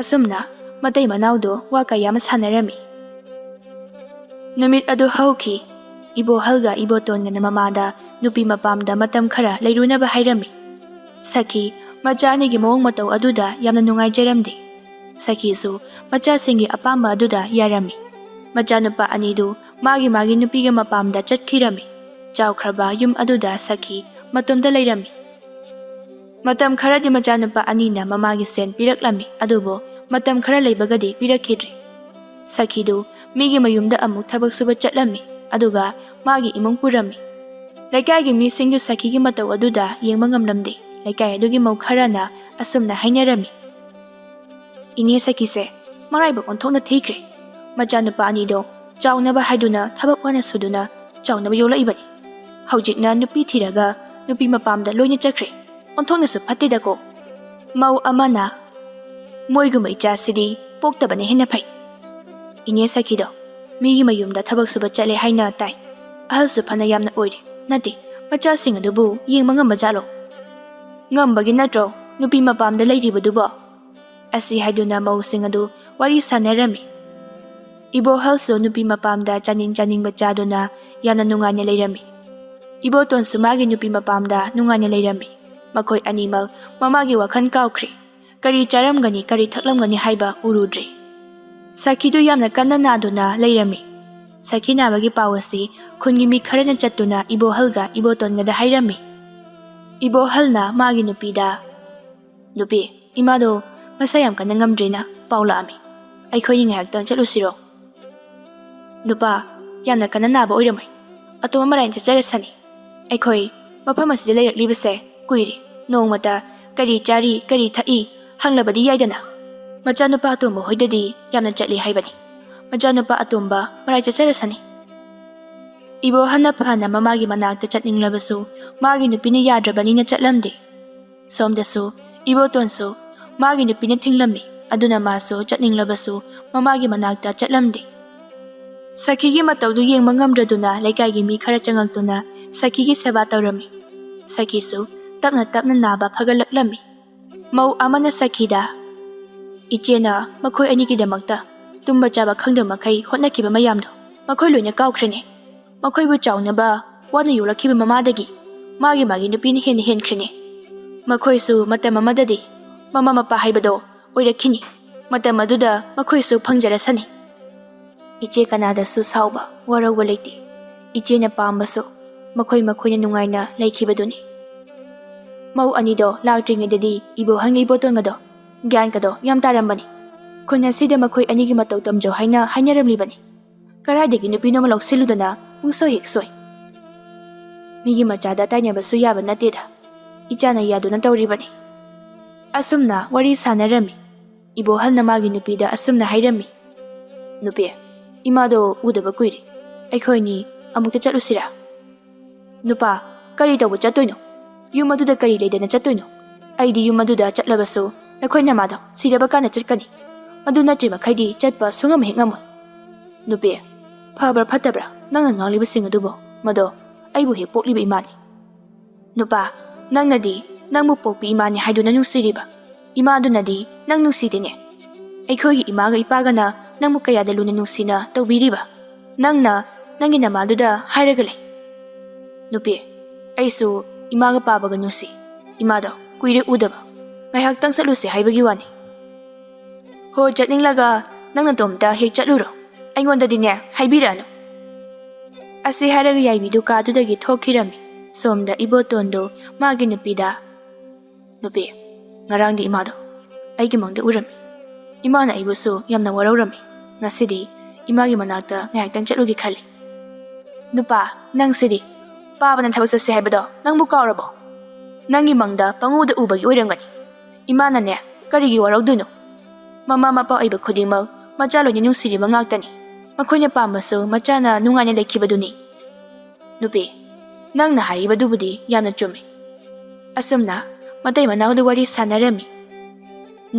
ꯑꯁꯨꯝꯅ ꯃꯇꯩ ꯃꯅꯥꯎꯗꯣ ꯋꯥ ꯀꯌꯥ ꯑꯃ ꯁꯥꯟꯅꯔꯝꯃꯤ꯫ ꯅꯨꯃꯤꯠ ꯑꯗꯨ ꯍꯧꯈꯤ꯫ ꯏꯕꯣꯍꯜꯒ ꯏꯕꯣꯇꯣꯟꯒꯅ ꯃꯃꯥꯗ ꯅꯨꯄꯤ ꯃꯄꯥꯝꯗ ꯃꯇꯝ ꯈꯔ ꯂꯩꯔꯨꯅꯕ ꯍꯥꯏꯔꯝꯃꯤ꯫ ꯁꯈꯤ ꯃꯆꯥ ꯑꯅꯤꯒꯤ ꯃꯑꯣꯡ ꯃꯇꯧ ꯑꯗꯨꯗ ꯌꯥꯝꯅ ꯅꯨꯡꯉꯥꯏꯖꯔꯝꯗꯦ꯫ ꯁꯈꯤꯁꯨ ꯃꯆꯥꯁꯤꯡꯒꯤ ꯑꯄꯥꯝꯕ ꯑꯗꯨꯗ ꯌꯥꯔꯝꯃꯤ꯫ ꯃꯆꯥꯅꯨꯄꯥ ꯑꯅꯤꯗꯨ ꯃꯥꯒꯤ ꯃꯥꯒꯤ ꯅꯨꯄꯤꯒꯤ ꯃꯄꯥꯝꯗ ꯆꯠꯈꯤꯔꯝꯃꯤ꯫ ꯆꯥꯎꯈ꯭ꯔꯕ ꯌꯨꯝ ꯑꯗꯨꯗ ꯁꯈꯤ ꯃꯇꯣꯝꯇ ꯂꯩꯔꯝꯃꯤ꯫ ꯃꯇꯝ ꯈꯔꯗꯤ ꯃꯆꯥꯅꯨꯄꯥ ꯑꯅꯤꯅ ꯃꯃꯥꯒꯤ ꯁꯦꯟ ꯄꯤꯔꯛꯂꯝꯃꯤ, ꯑꯗꯨꯕꯨ ꯃꯇꯝ ꯈꯔ ꯂꯩꯕꯒꯗꯤ ꯄꯤꯔꯛꯈꯤꯗ꯭ꯔꯦ꯫ ꯁꯈꯤꯗꯨ ꯃꯤꯒꯤ ꯃꯌꯨꯝꯗ ꯑꯃꯨꯛ ꯊꯕꯛ ꯁꯨꯕ ꯆꯠꯂꯝꯃꯤ, ꯑꯗꯨꯒ ꯃꯥꯒꯤ ꯏꯃꯨꯡ ꯄꯨꯔꯝꯃꯤ꯫ ꯂꯩꯀꯥꯏꯒꯤ ꯃꯤꯁꯤꯡꯗꯨ ꯁꯈꯤꯒꯤ ꯃꯇꯧ ꯑꯗꯨꯗ ꯌꯦꯡꯕ ꯉꯝꯂꯝꯗꯦ꯫ ꯂꯩꯀꯥꯏ ꯑꯗꯨꯒꯤ ꯃꯧ ꯈꯔꯅ ꯑꯁꯨꯝꯅ ꯍꯥꯏꯅꯔꯝꯃꯤ, "ꯏꯅꯦ ꯁꯈꯤꯁꯦ ꯃꯔꯥꯏꯕꯛ ꯑꯣꯟꯊꯣꯛꯅ ꯊꯤꯈ꯭ꯔꯦ꯫ ꯃꯆꯥꯅꯨꯄꯥ ꯑꯅꯤꯗꯣ ꯆꯥꯎꯅꯕ ꯍꯥꯏꯗꯨꯅ ꯊꯕꯛ ꯋꯥꯅ ꯁꯨꯗꯨꯅ ꯆꯥꯎꯅꯕ ꯌꯣꯛꯂꯛꯏꯕꯅꯤ꯫ ꯍꯧꯖꯤꯛꯅ ꯅꯨꯄꯤ ꯊꯤꯔꯒ ꯅꯨꯄꯤ ꯃꯄꯥꯝꯗ ꯂꯣꯏꯅ ꯆꯠꯈ꯭ꯔꯦ꯫ ꯑꯣꯟꯊꯣꯛꯅꯁꯨ ꯐꯠꯇꯦꯗꯀꯣ꯫ ꯃꯧ ꯑꯃꯅ ꯃꯣꯏꯒꯨꯝꯕ ꯏꯆꯥꯁꯤꯗꯤ ꯄꯣꯛꯇꯕꯅ ꯍꯦꯟꯅ ꯐꯩ꯫ ꯏꯅꯦ ꯁꯈꯤꯗꯣ ꯃꯤꯒꯤ ꯃꯌꯨꯝꯗ ꯊꯕꯛ ꯁꯨꯕ ꯆꯠꯂꯦ ꯍꯥꯏꯅ ꯇꯥꯏ꯫ ꯑꯍꯜꯁꯨ ꯐꯅ ꯌꯥꯝꯅ ꯑꯣꯏꯔꯦ꯫ ꯅꯠꯇꯦ, ꯃꯆꯥꯁꯤꯡ ꯑꯗꯨꯕꯨ ꯌꯦꯡꯕ ꯉꯝꯕ ꯖꯥꯠꯂꯣ? ꯉꯝꯕꯒꯤ ꯅꯠꯇ꯭ꯔꯣ ꯅꯨꯄꯤ ꯃꯄꯥꯝꯗ ꯂꯩꯔꯤꯕꯗꯨꯕꯣ? ꯑꯁꯤ ꯍꯥꯏꯗꯨꯅ ꯃꯧꯁꯤꯡ ꯑꯗꯨ ꯋꯥꯔꯤ ꯁꯥꯟꯅꯔꯝꯃꯤ꯫ ꯏꯕꯣꯍꯜꯁꯨ ꯅꯨꯄꯤ ꯃꯄꯥꯝꯗ ꯆꯥꯅꯤꯡ ꯆꯥꯅꯤꯡꯕ ꯆꯥꯗꯨꯅ ꯌꯥꯝꯅ ꯅꯨꯡꯉꯥꯏꯅ ꯂꯩꯔꯝꯃꯤ꯫ ꯏꯕꯣꯇꯣꯟꯁꯨ ꯃꯥꯒꯤ ꯅꯨꯄꯤ ꯃꯄꯥꯝꯗ ꯅꯨꯡꯉꯥꯏꯅ ꯂꯩꯔꯝꯃꯤ꯫ ꯃꯈꯣꯏ ꯑꯅꯤꯃꯛ ꯃꯃꯥꯒꯤ ꯋꯥꯈꯜ ꯀꯥꯎꯈ꯭ꯔꯦ꯫ ꯀꯔꯤ ꯆꯥꯔꯝꯒꯅꯤ, ꯀꯔꯤ ꯊꯛꯂꯝꯒꯅꯤ ꯍꯥꯏꯕ ꯎꯔꯨꯗ꯭ꯔꯦ꯫ ꯁꯈꯤꯗꯨ ꯌꯥꯝꯅ ꯀꯟꯅ ꯅꯥꯗꯨꯅ ꯂꯩꯔꯝꯃꯤ꯫ ꯁꯈꯤ ꯅꯥꯕꯒꯤ ꯄꯥꯎ ꯑꯁꯤ ꯈꯨꯟꯒꯤ ꯃꯤ ꯈꯔꯅ ꯆꯠꯇꯨꯅ ꯏꯕꯣꯍꯜꯒ ꯏꯕꯣꯇꯣꯟꯒꯗ ꯍꯥꯏꯔꯝꯃꯤ꯫ ꯏꯕꯣꯍꯜꯅ ꯃꯥꯒꯤ ꯅꯨꯄꯤꯗ, "ꯅꯨꯄꯤ, ꯏꯃꯥꯗꯣ ꯃꯁꯥ ꯌꯥꯝ ꯀꯟꯅ ꯉꯝꯗ꯭ꯔꯦꯅ ꯄꯥꯎ ꯂꯥꯛꯑꯝꯃꯤ꯫ ꯑꯩꯈꯣꯏꯅꯤ ꯉꯥꯏꯍꯥꯛꯇꯪ ꯆꯠꯂꯨꯁꯤꯔꯣ?" "ꯅꯨꯄꯥ, ꯌꯥꯝꯅ ꯀꯟꯅ ꯅꯥꯕ ꯑꯣꯏꯔꯝꯃꯣꯏ꯫ ꯑꯇꯣꯝꯕ ꯃꯔꯥꯏꯅ ꯆꯠꯆꯔꯁꯅꯤ꯫ ꯑꯩꯈꯣꯏ ꯃꯐꯝ ꯑꯁꯤꯗ ꯂꯩꯔꯛꯂꯤꯕꯁꯦ ꯀꯨꯏꯔꯦ꯫ ꯅꯣꯡꯃꯇ ꯀꯔꯤ ꯆꯥꯔꯤ, ꯀꯔꯤ ꯊꯛꯏ ꯍꯪꯂꯕꯗꯤ ꯌꯥꯏꯗꯅ꯫ ꯃꯆꯥꯅꯨꯄꯥ ꯑꯇꯣꯝꯕ ꯍꯣꯏꯗꯗꯤ ꯌꯥꯝꯅ ꯆꯠꯂꯤ ꯍꯥꯏꯕꯅꯤ꯫ ꯃꯆꯥꯅꯨꯄꯥ ꯑꯇꯣꯝꯕ ꯃꯔꯥꯏ ꯆꯠꯆꯔꯁꯅꯤ꯫" ꯏꯕꯣꯍꯜꯅ ꯐꯅ ꯃꯃꯥꯒꯤ ꯃꯅꯥꯛꯇ ꯆꯠꯅꯤꯡꯂꯕꯁꯨ ꯃꯥꯒꯤ ꯅꯨꯄꯤꯅ ꯌꯥꯗ꯭ꯔꯕꯅꯤꯅ ꯆꯠꯂꯝꯗꯦ꯫ ꯁꯣꯝꯗꯁꯨ ꯏꯕꯣꯇꯣꯟꯁꯨ ꯃꯥꯒꯤ ꯅꯨꯄꯤꯅ ꯊꯤꯡꯂꯝꯃꯤ꯫ ꯑꯗꯨꯅ ꯃꯥꯁꯨ ꯆꯠꯅꯤꯡꯂꯕꯁꯨ ꯃꯃꯥꯒꯤ ꯃꯅꯥꯛꯇ ꯆꯠꯂꯝꯗꯦ꯫ ꯁꯈꯤꯒꯤ ꯃꯇꯧꯗꯨ ꯌꯦꯡꯕ ꯉꯝꯗ꯭ꯔꯗꯨꯅ ꯂꯩꯀꯥꯏꯒꯤ ꯃꯤ ꯈꯔ ꯆꯪꯉꯛꯇꯨꯅ ꯁꯈꯤꯒꯤ ꯁꯦꯕꯥ ꯇꯧꯔꯝꯃꯤ꯫ ꯁꯈꯤꯁꯨ ꯇꯞꯅ ꯇꯞꯅ ꯅꯥꯕ ꯐꯒꯠꯂꯛꯂꯝꯃꯤ꯫ ꯃꯧ ꯑꯃꯅ ꯁꯈꯤꯗ, "ꯏꯆꯦꯅ ꯃꯈꯣꯏ ꯑꯅꯤꯒꯤꯗꯃꯛꯇ ꯇꯨꯝꯕ ꯆꯥꯕ ꯈꯪꯗꯕ ꯃꯈꯩ ꯍꯣꯠꯅꯈꯤꯕ ꯃꯌꯥꯝꯗꯣ ꯃꯈꯣꯏ ꯂꯣꯏꯅ ꯀꯥꯎꯈ꯭ꯔꯦꯅꯦ꯫ ꯃꯈꯣꯏꯕꯨ ꯆꯥꯎꯅꯕ ꯋꯥꯅ ꯌꯣꯛꯂꯛꯈꯤꯕ ꯃꯃꯥꯗꯒꯤ ꯃꯥꯒꯤ ꯃꯥꯒꯤ ꯅꯨꯄꯤꯅ ꯍꯦꯟꯅ ꯍꯦꯟꯈ꯭ꯔꯦꯅꯦ꯫ ꯃꯈꯣꯏꯁꯨ ꯃꯇꯝ ꯑꯃꯗꯗꯤ ꯃꯃꯥ ꯃꯄꯥ ꯍꯥꯏꯕꯗꯣ ꯑꯣꯏꯔꯛꯈꯤꯅꯤ꯫ ꯃꯇꯝ ꯑꯗꯨꯗ ꯃꯈꯣꯏꯁꯨ ꯐꯪꯖꯔꯁꯅꯤ꯫" ꯏꯆꯦ ꯀꯅꯥꯗꯁꯨ ꯁꯥꯎꯕ, ꯋꯥꯔꯧꯕ ꯂꯩꯇꯦ꯫ ꯏꯆꯦꯅ ꯄꯥꯝꯕꯁꯨ ꯃꯈꯣꯏ ꯃꯈꯣꯏꯅ ꯅꯨꯡꯉꯥꯏꯅ ꯂꯩꯈꯤꯕꯗꯨꯅꯤ꯫ ꯃꯧ ꯑꯅꯤꯗꯣ ꯂꯥꯛꯇ꯭ꯔꯤꯉꯩꯗꯗꯤ ꯏꯕꯣꯍꯜꯒ ꯏꯕꯣꯇꯣꯟꯒꯗꯣ ꯒ꯭ꯌꯥꯟꯒꯗꯣ ꯌꯥꯝ ꯇꯥꯔꯝꯕꯅꯤ꯫ ꯈꯨꯟ ꯑꯁꯤꯗ ꯃꯈꯣꯏ ꯑꯅꯤꯒꯤ ꯃꯇꯧ ꯇꯝꯖꯧ ꯍꯥꯏꯅ ꯍꯥꯏꯅꯔꯝꯂꯤꯕꯅꯤ꯫ ꯀꯗꯥꯏꯗꯒꯤ ꯅꯨꯄꯤꯅꯣ ꯑꯃ ꯂꯧꯁꯤꯜꯂꯨꯗꯅ ꯄꯨꯡꯁꯣꯏ ꯍꯦꯛ ꯁꯣꯏ꯫ ꯃꯤꯒꯤ ꯃꯆꯥꯗ ꯇꯥꯏꯅꯕꯁꯨ ꯌꯥꯕ ꯅꯠꯇꯦꯗ꯫ ꯏꯆꯥꯅ ꯌꯥꯗꯨꯅ ꯇꯧꯔꯤꯕꯅꯤ꯫ ꯑꯁꯨꯝꯅ ꯋꯥꯔꯤ ꯁꯥꯟꯅꯔꯝꯃꯤ꯫ ꯏꯕꯣꯍꯜꯅ ꯃꯥꯒꯤ ꯅꯨꯄꯤꯗ ꯑꯁꯨꯝꯅ ꯍꯥꯏꯔꯝꯃꯤ, "ꯅꯨꯄꯤ, ꯏꯃꯥꯗꯣ ꯎꯗꯕ ꯀꯨꯏꯔꯦ꯫ ꯑꯩꯈꯣꯏꯅꯤ ꯑꯃꯨꯛꯇ ꯆꯠꯂꯨꯁꯤꯔꯥ? ꯅꯨꯄꯥ, ꯀꯔꯤ ꯇꯧꯕ ꯆꯠꯇꯣꯏꯅꯣ? ꯌꯨꯝ ꯑꯗꯨꯗ ꯀꯔꯤ ꯂꯩꯗꯅ ꯆꯠꯇꯣꯏꯅꯣ? ꯑꯩꯗꯤ ꯌꯨꯝ ꯑꯗꯨꯗ ꯆꯠꯂꯕꯁꯨ ꯅꯈꯣꯏ ꯅꯃꯥꯗꯣ ꯁꯤꯔꯕ ꯀꯥꯟꯗ ꯆꯠꯀꯅꯤ꯫ ꯃꯗꯨ ꯅꯠꯇ꯭ꯔꯤ ꯃꯈꯩꯗꯤ ꯆꯠꯄ ꯁꯨꯡꯉꯝ ꯍꯦꯛ ꯉꯝꯃꯣꯏ꯫ ꯅꯨꯄꯤ, ꯐꯕ꯭ꯔꯥ ꯐꯠꯇꯕ꯭ꯔꯥ ꯅꯪꯅ ꯉꯥꯡꯂꯤꯕꯁꯤꯡ ꯑꯗꯨꯕꯨ? ꯃꯗꯣ ꯑꯩꯕꯨ ꯍꯦꯛ ꯄꯣꯛꯂꯤꯕ ꯏꯃꯥꯅꯤ꯫ ꯅꯨꯄꯥ, ꯅꯪꯅꯗꯤ ꯅꯪꯕꯨ ꯄꯣꯛꯄꯤ ꯏꯃꯥꯅꯤ ꯍꯥꯏꯗꯨꯅ ꯅꯨꯡꯁꯤꯔꯤꯕ, ꯏꯃꯥꯗꯨꯅꯗꯤ ꯅꯪ ꯅꯨꯡꯁꯤꯗꯦꯅꯦ꯫ ꯑꯩꯈꯣꯏꯒꯤ ꯏꯃꯥꯒ ꯏꯄꯥꯒꯅ ꯅꯪꯕꯨ ꯀꯌꯥꯗ ꯂꯨꯅ ꯅꯨꯡꯁꯤꯅ ꯇꯧꯕꯤꯔꯤꯕ, ꯅꯪꯅ ꯅꯪꯒꯤ ꯅꯃꯥꯗꯨꯗ ꯍꯥꯏꯔꯒ ꯂꯩ꯫ ꯅꯨꯄꯤ, ꯑꯩꯁꯨ ꯏꯃꯥꯒ ꯄꯥꯕꯒ ꯅꯨꯡꯁꯤ꯫ ꯏꯃꯥꯗꯣ ꯀꯨꯏꯔꯦ ꯎꯗꯕ꯫ ꯉꯥꯏꯍꯥꯛꯇꯪ ꯆꯠꯂꯨꯁꯦ ꯍꯥꯏꯕꯒꯤ ꯋꯥꯅꯤ꯫ ꯍꯣ, ꯆꯠꯅꯤꯡꯂꯒ ꯅꯪ ꯅꯇꯣꯝꯇ ꯍꯦꯛ ꯆꯠꯂꯨꯔꯣ꯫ ꯑꯩꯉꯣꯟꯗꯗꯤꯅꯦ ꯍꯥꯏꯕꯤꯔꯛꯑꯅꯨ꯫ ꯑꯁꯤ ꯍꯥꯏꯔꯒ ꯌꯥꯏꯕꯤꯗꯨ ꯀꯥꯗꯨꯗꯒꯤ ꯊꯣꯛꯈꯤꯔꯝꯃꯤ꯫ ꯁꯣꯝꯗ ꯏꯕꯣꯇꯣꯟꯗꯣ ꯃꯥꯒꯤ ꯅꯨꯄꯤꯗ, "ꯅꯨꯄꯤ, ꯉꯔꯥꯡꯗꯤ ꯏꯃꯥꯗꯣ ꯑꯩꯒꯤ ꯃꯪꯗ ꯎꯔꯝꯃꯤ꯫ ꯏꯃꯥꯅ ꯑꯩꯕꯨꯁꯨ ꯌꯥꯝꯅ ꯋꯥꯔꯧꯔꯝꯃꯤ꯫ ꯉꯁꯤꯗꯤ ꯏꯃꯥꯒꯤ ꯃꯅꯥꯛꯇ ꯉꯥꯏꯍꯥꯛꯇꯪ ꯆꯠꯂꯨꯒꯦ ꯈꯜꯂꯤ꯫" ꯅꯨꯄꯥ, ꯅꯪꯁꯤꯗꯤ꯫ ꯄꯥꯕꯅ ꯊꯕꯛ ꯆꯠꯁꯦ ꯍꯥꯏꯕꯗꯣ ꯅꯪꯕꯨ ꯀꯥꯎꯔꯕꯣ? ꯅꯪꯒꯤ ꯃꯪꯗ ꯄꯪꯎꯗ ꯎꯕꯒꯤ ꯑꯣꯏꯔꯝꯒꯅꯤ꯫ ꯏꯃꯥꯅꯅꯦ ꯀꯔꯤꯒꯤ ꯋꯥꯔꯧꯗꯣꯏꯅꯣ? ꯃꯃꯥ ꯃꯄꯥ ꯑꯣꯏꯕ ꯈꯨꯗꯤꯡꯃꯛ ꯃꯆꯥ ꯂꯣꯏꯅ ꯅꯨꯡꯁꯤꯔꯤꯕ ꯉꯥꯛꯇꯅꯤ꯫ ꯃꯈꯣꯏꯅ ꯄꯥꯝꯕꯁꯨ ꯃꯆꯥꯅ ꯅꯨꯡꯉꯥꯏꯅ ꯂꯩꯈꯤꯕꯗꯨꯅꯤ꯫ ꯅꯨꯄꯤ, ꯅꯪꯅ ꯍꯥꯏꯔꯤꯕꯗꯨꯕꯨꯗꯤ ꯌꯥꯝꯅ ꯆꯨꯝꯃꯤ꯫ ꯑꯁꯨꯝꯅ ꯃꯇꯩ ꯃꯅꯥꯎꯗꯨ ꯋꯥꯔꯤ ꯁꯥꯟꯅꯔꯝꯃꯤ꯫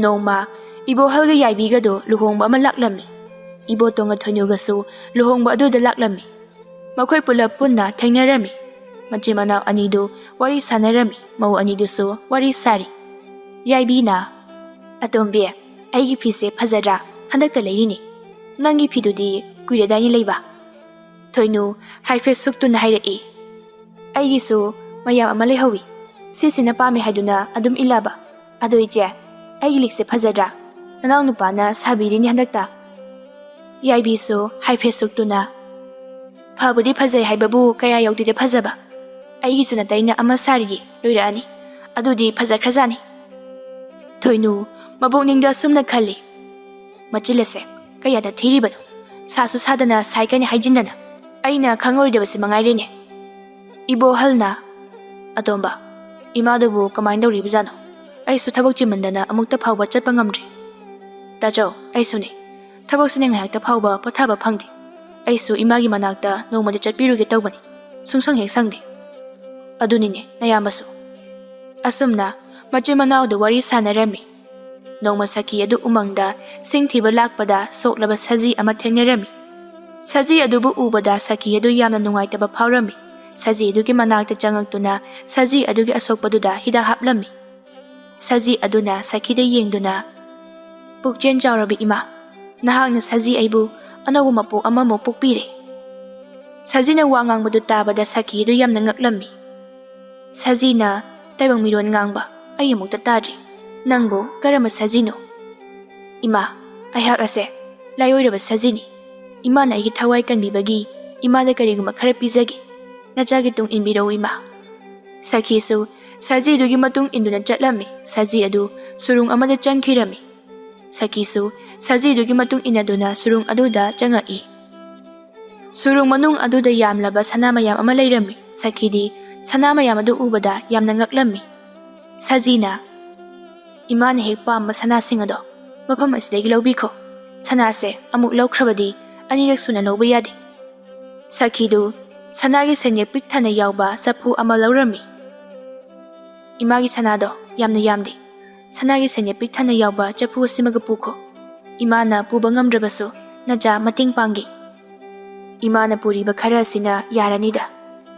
ꯅꯣꯡꯃ ꯏꯕꯣꯍꯜꯒ ꯌꯥꯏꯕꯤꯒꯗꯨ ꯂꯨꯍꯣꯡꯕ ꯑꯃ ꯂꯥꯛꯂꯝꯃꯤ꯫ ꯏꯕꯣꯇꯣꯟꯒ ꯊꯣꯏꯅꯨꯒꯁꯨ ꯂꯨꯍꯣꯡꯕ ꯑꯗꯨꯗ ꯂꯥꯛꯂꯝꯃꯤ꯫ ꯃꯈꯣꯏ ꯄꯨꯂꯞ ꯄꯨꯟꯅ ꯊꯦꯡꯅꯔꯝꯃꯤ꯫ ꯃꯆꯤꯟ ꯃꯅꯥꯎ ꯑꯅꯤꯗꯨ ꯋꯥꯔꯤ ꯁꯥꯟꯅꯔꯝꯃꯤ꯫ ꯃꯧ ꯑꯅꯤꯗꯨꯁꯨ ꯋꯥꯔꯤ ꯁꯥꯔꯤ꯫ ꯌꯥꯏꯕꯤꯅ, "ꯑꯇꯣꯝꯕꯤ, ꯑꯩꯒꯤ ꯐꯤꯁꯦ ꯐꯖꯗ꯭ꯔꯥ? ꯍꯟꯗꯛꯇ ꯂꯩꯔꯤꯅꯤ꯫ ꯅꯪꯒꯤ ꯐꯤꯗꯨꯗꯤ ꯀꯨꯏꯔꯗꯥꯏꯅꯦ ꯂꯩꯕ?" ꯊꯣꯏꯅꯨ ꯍꯥꯏꯐꯦꯠ ꯁꯨꯛꯇꯨꯅ ꯍꯥꯏꯔꯛꯏ꯫ "ꯑꯩꯒꯤꯁꯨ ꯃꯌꯥꯝ ꯑꯃ ꯂꯩꯍꯧꯋꯤ꯫ ꯁꯤꯁꯤꯅ ꯄꯥꯝꯃꯦ ꯍꯥꯏꯗꯨꯅ ꯑꯗꯨꯝ ꯏꯜꯂꯕ꯫ ꯑꯗꯣ ꯏꯆꯦ, ꯑꯩꯒꯤ ꯂꯤꯛꯁꯦ ꯐꯖꯗ꯭ꯔꯥ? ꯅꯅꯥꯎ ꯅꯨꯄꯥꯅ ꯁꯥꯕꯤꯔꯤꯅꯤ ꯍꯟꯗꯛꯇ꯫" ꯌꯥꯏꯕꯤꯁꯨ ꯍꯥꯏꯐꯦꯠ ꯁꯨꯛꯇꯨꯅ, "ꯐꯕꯨꯗꯤ ꯐꯖꯩ ꯍꯥꯏꯕꯕꯨ ꯀꯌꯥ ꯌꯧꯗꯦꯗ ꯐꯖꯕ꯫ ꯑꯩꯒꯤꯁꯨ ꯅꯇꯩꯅ ꯑꯃ ꯁꯥꯔꯤꯌꯦ, ꯂꯣꯏꯔꯛꯑꯅꯤ꯫ ꯑꯗꯨꯗꯤ ꯐꯖꯈ꯭ꯔꯖꯥꯠꯅꯤ꯫" ꯊꯣꯏꯅꯨ ꯃꯕꯨꯛꯅꯤꯡꯗ ꯑꯁꯨꯝꯅ ꯈꯜꯂꯤ, "ꯃꯆꯤꯜ ꯑꯁꯦ ꯀꯌꯥꯗ ꯊꯤꯔꯤꯕꯅꯣ? ꯁꯥꯁꯨ ꯁꯥꯗꯅ ꯁꯥꯏ ꯀꯥꯏꯅ ꯍꯥꯏꯖꯤꯟꯗꯅ꯫ ꯑꯩꯅ ꯈꯪꯉꯔꯣꯏꯗꯕꯁꯤ ꯃꯉꯥꯏꯔꯦꯅꯦ꯫" ꯏꯕꯣꯍꯜꯅ, "ꯑꯇꯣꯝꯕ, ꯏꯃꯥꯗꯨꯕꯨ ꯀꯃꯥꯏꯅ ꯇꯧꯔꯤꯕꯖꯥꯠꯅꯣ? ꯑꯩꯁꯨ ꯊꯕꯛ ꯆꯤꯟꯃꯟꯗꯅ ꯑꯃꯨꯛꯇ ꯐꯥꯎꯕ ꯆꯠꯄ ꯉꯝꯗ꯭ꯔꯤ꯫" "ꯇꯥꯆꯧ, ꯑꯩꯁꯨꯅꯤ꯫ ꯊꯕꯛꯁꯤꯅ ꯉꯥꯏꯍꯥꯛꯇ ꯐꯥꯎꯕ ꯄꯣꯊꯥꯕ ꯐꯪꯗꯦ꯫ ꯑꯩꯁꯨ ꯏꯃꯥꯒꯤ ꯃꯅꯥꯛꯇ ꯅꯣꯡꯃꯗꯤ ꯆꯠꯄꯤꯔꯨꯒꯦ ꯇꯧꯕꯅꯤ, ꯁꯨꯡꯁꯪ ꯍꯦꯛ ꯁꯪꯗꯦ꯫ ꯑꯗꯨꯅꯤꯅꯦ ꯅꯌꯥꯝꯕꯁꯨ꯫ ꯑꯁꯨꯝꯅ ꯃꯆꯤꯟ ꯃꯅꯥꯎꯗꯨ ꯋꯥꯔꯤ ꯁꯥꯟꯅꯔꯝꯃꯤ꯫ ꯅꯣꯡꯃ ꯁꯈꯤ ꯑꯗꯨ ꯎꯃꯪꯗ ꯁꯤꯡ ꯊꯤꯕ ꯂꯥꯛꯄꯗ ꯁꯣꯛꯂꯕ ꯁꯖꯤ ꯑꯃ ꯊꯦꯡꯅꯔꯝꯃꯤ꯫ ꯁꯖꯤ ꯑꯗꯨꯕꯨ ꯎꯕꯗ ꯁꯈꯤ ꯑꯗꯨ ꯌꯥꯝꯅ ꯅꯨꯡꯉꯥꯏꯇꯕ ꯐꯥꯎꯔꯝꯃꯤ꯫ ꯁꯖꯤ ꯑꯗꯨꯒꯤ ꯃꯅꯥꯛꯇ ꯆꯪꯉꯛꯇꯨꯅ ꯁꯖꯤ ꯑꯗꯨꯒꯤ ꯑꯁꯣꯛꯄꯗꯨꯗ ꯍꯤꯗꯥꯛ ꯍꯥꯞꯂꯝꯃꯤ꯫ ꯁꯖꯤ ꯑꯗꯨꯅ ꯁꯈꯤꯗ ꯌꯦꯡꯗꯨꯅ, "ꯄꯨꯛꯆꯦꯜ ꯆꯥꯎꯔꯕꯤ ꯏꯃꯥ, ꯅꯍꯥꯛꯅ ꯁꯖꯤ ꯑꯩꯕꯨ ꯑꯅꯧꯕ ꯃꯄꯣꯛ ꯑꯃꯃꯨꯛ ꯄꯣꯛꯄꯤꯔꯦ꯫" ꯁꯖꯤꯅ ꯋꯥ ꯉꯥꯡꯕꯗꯨ ꯇꯥꯕꯗ ꯁꯈꯤ ꯑꯗꯨ ꯌꯥꯝꯅ ꯉꯛꯂꯝꯃꯤ꯫ ꯁꯖꯤꯅ ꯇꯥꯏꯕꯪ ꯃꯤꯔꯣꯟ ꯉꯥꯡꯕ ꯑꯩ ꯑꯃꯨꯛꯇ ꯇꯥꯗ꯭ꯔꯤ꯫ ꯅꯪꯕꯨ ꯀꯔꯝꯕ ꯁꯖꯤꯅꯣ? "ꯏꯃꯥ, ꯑꯩꯍꯥꯛ ꯑꯁꯦ ꯂꯥꯏꯑꯣꯏꯔꯕ ꯁꯖꯤꯅꯤ꯫ ꯏꯃꯥꯅ ꯑꯩꯒꯤ ꯊꯋꯥꯏ ꯀꯟꯕꯤꯕꯒꯤ ꯏꯃꯥꯗ ꯀꯔꯤꯒꯨꯝꯕ ꯈꯔ ꯄꯤꯖꯒꯦ꯫ ꯅꯆꯥꯒꯤ ꯇꯨꯡ ꯏꯟꯕꯤꯔꯛꯎ ꯏꯃꯥ꯫" ꯁꯈꯤꯁꯨ ꯁꯖꯤꯗꯨꯒꯤ ꯃꯇꯨꯡ ꯏꯟꯗꯨꯅ ꯆꯠꯂꯝꯃꯤ꯫ ꯁꯖꯤ ꯑꯗꯨ ꯁꯨꯔꯨꯡ ꯑꯃꯗ ꯆꯪꯈꯤꯔꯝꯃꯤ꯫ ꯁꯈꯤꯁꯨ ꯁꯖꯤꯗꯨꯒꯤ ꯃꯇꯨꯡ ꯏꯟꯅꯗꯨꯅ ꯁꯨꯔꯨꯡ ꯑꯗꯨꯗ ꯆꯪꯉꯛꯏ꯫ ꯁꯨꯔꯨꯡ ꯃꯅꯨꯡ ꯑꯗꯨꯗ ꯌꯥꯝꯂꯕ ꯁꯅꯥ ꯃꯌꯥꯝ ꯑꯃ ꯂꯩꯔꯝꯃꯤ꯫ ꯁꯈꯤꯗꯤ ꯁꯅꯥ ꯃꯌꯥꯝ ꯑꯗꯨ ꯎꯕꯗ ꯌꯥꯝꯅ ꯉꯛꯂꯝꯃꯤ꯫ ꯁꯖꯤꯅ, "ꯏꯃꯥꯅ ꯍꯦꯛ ꯄꯥꯝꯕ ꯁꯅꯥꯁꯤꯡ ꯑꯗꯣ ꯃꯐꯝ ꯑꯁꯤꯗꯒꯤ ꯂꯧꯕꯤꯈꯣ꯫ ꯁꯅꯥꯁꯦ ꯑꯃꯨꯛ ꯂꯧꯈ꯭ꯔꯕꯗꯤ ꯑꯅꯤꯔꯛ ꯁꯨꯅ ꯂꯧꯕ ꯌꯥꯗꯦ꯫" ꯁꯈꯤꯗꯨ ꯁꯅꯥꯒꯤ ꯁꯦꯟꯌꯦꯛ ꯄꯤꯛ ꯊꯟꯅ ꯌꯥꯎꯕ ꯆꯐꯨ ꯑꯃ ꯂꯧꯔꯝꯃꯤ꯫ "ꯏꯃꯥꯒꯤ ꯁꯅꯥꯗꯣ ꯌꯥꯝꯅ ꯌꯥꯝꯗꯦ꯫ ꯁꯅꯥꯒꯤ ꯁꯦꯟꯌꯦꯛ ꯄꯤꯛ ꯊꯟꯅ ꯌꯥꯎꯕ ꯆꯐꯨ ꯑꯁꯤꯃꯒ ꯄꯨꯈꯣ꯫ ꯏꯃꯥꯅ ꯄꯨꯕ ꯉꯝꯗ꯭ꯔꯕꯁꯨ ꯅꯆꯥ ꯃꯇꯦꯡ ꯄꯥꯡꯒꯦ꯫" "ꯏꯃꯥꯅ ꯄꯨꯔꯤꯕ ꯈꯔ ꯑꯁꯤꯅ ꯌꯥꯔꯅꯤꯗ,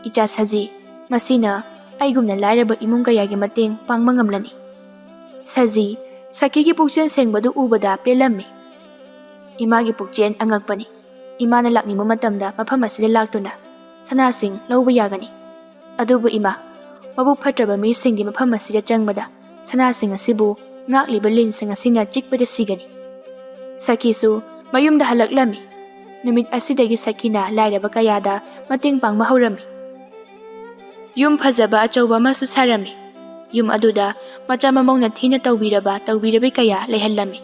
ꯏꯆꯥ ꯁꯖꯤ꯫ ꯃꯁꯤꯅ ꯑꯩꯒꯨꯝꯅ ꯂꯥꯏꯔꯕ ꯏꯃꯨꯡ ꯀꯌꯥꯒꯤ ꯃꯇꯦꯡ ꯄꯥꯡꯕ ꯉꯝꯂꯅꯤ꯫" ꯁꯖꯤ ꯁꯈꯤꯒꯤ ꯄꯨꯛꯆꯦꯜ ꯁꯦꯡꯕꯗꯨ ꯎꯕꯗ ꯄꯦꯜꯂꯝꯃꯤ꯫ "ꯏꯃꯥꯒꯤ ꯄꯨꯛꯆꯦꯜ ꯑꯉꯛꯄꯅꯤ꯫ ꯏꯃꯥꯅ ꯂꯥꯛꯅꯤꯡꯕ ꯃꯇꯝꯗ ꯃꯐꯝ ꯑꯁꯤꯗ ꯂꯥꯛꯇꯨꯅ ꯁꯅꯥꯁꯤꯡ ꯂꯧꯕ ꯌꯥꯒꯅꯤ꯫ ꯑꯗꯨꯕꯨ ꯏꯃꯥ, ꯃꯕꯨꯛ ꯐꯠꯇ꯭ꯔꯕ ꯃꯤꯁꯤꯡꯗꯤ ꯃꯐꯝ ꯑꯁꯤꯗ ꯆꯪꯕꯗ ꯁꯅꯥꯁꯤꯡ ꯑꯁꯤꯕꯨ ꯉꯥꯛꯂꯤꯕ ꯂꯤꯟꯁꯤꯡ ꯑꯁꯤꯅ ꯆꯤꯛꯄꯗ ꯁꯤꯒꯅꯤ꯫" ꯁꯈꯤꯁꯨ ꯃꯌꯨꯝꯗ ꯍꯜꯂꯛꯂꯝꯃꯤ꯫ ꯅꯨꯃꯤꯠ ꯑꯁꯤꯗꯒꯤ ꯁꯈꯤꯅ ꯂꯥꯏꯔꯕ ꯀꯌꯥꯗ ꯃꯇꯦꯡ ꯄꯥꯡꯕ ꯍꯧꯔꯝꯃꯤ꯫ ꯌꯨꯝ ꯐꯖꯕ ꯑꯆꯧꯕ ꯑꯃꯁꯨ ꯁꯥꯔꯝꯃꯤ꯫ ꯌꯨꯝ ꯑꯗꯨꯗ ꯃꯆꯥ ꯃꯃꯧꯅ ꯊꯤꯅ ꯇꯧꯕꯤꯔꯕ ꯇꯧꯕꯤꯔꯕꯤ ꯀꯌꯥ ꯂꯩꯍꯜꯂꯝꯃꯤ꯫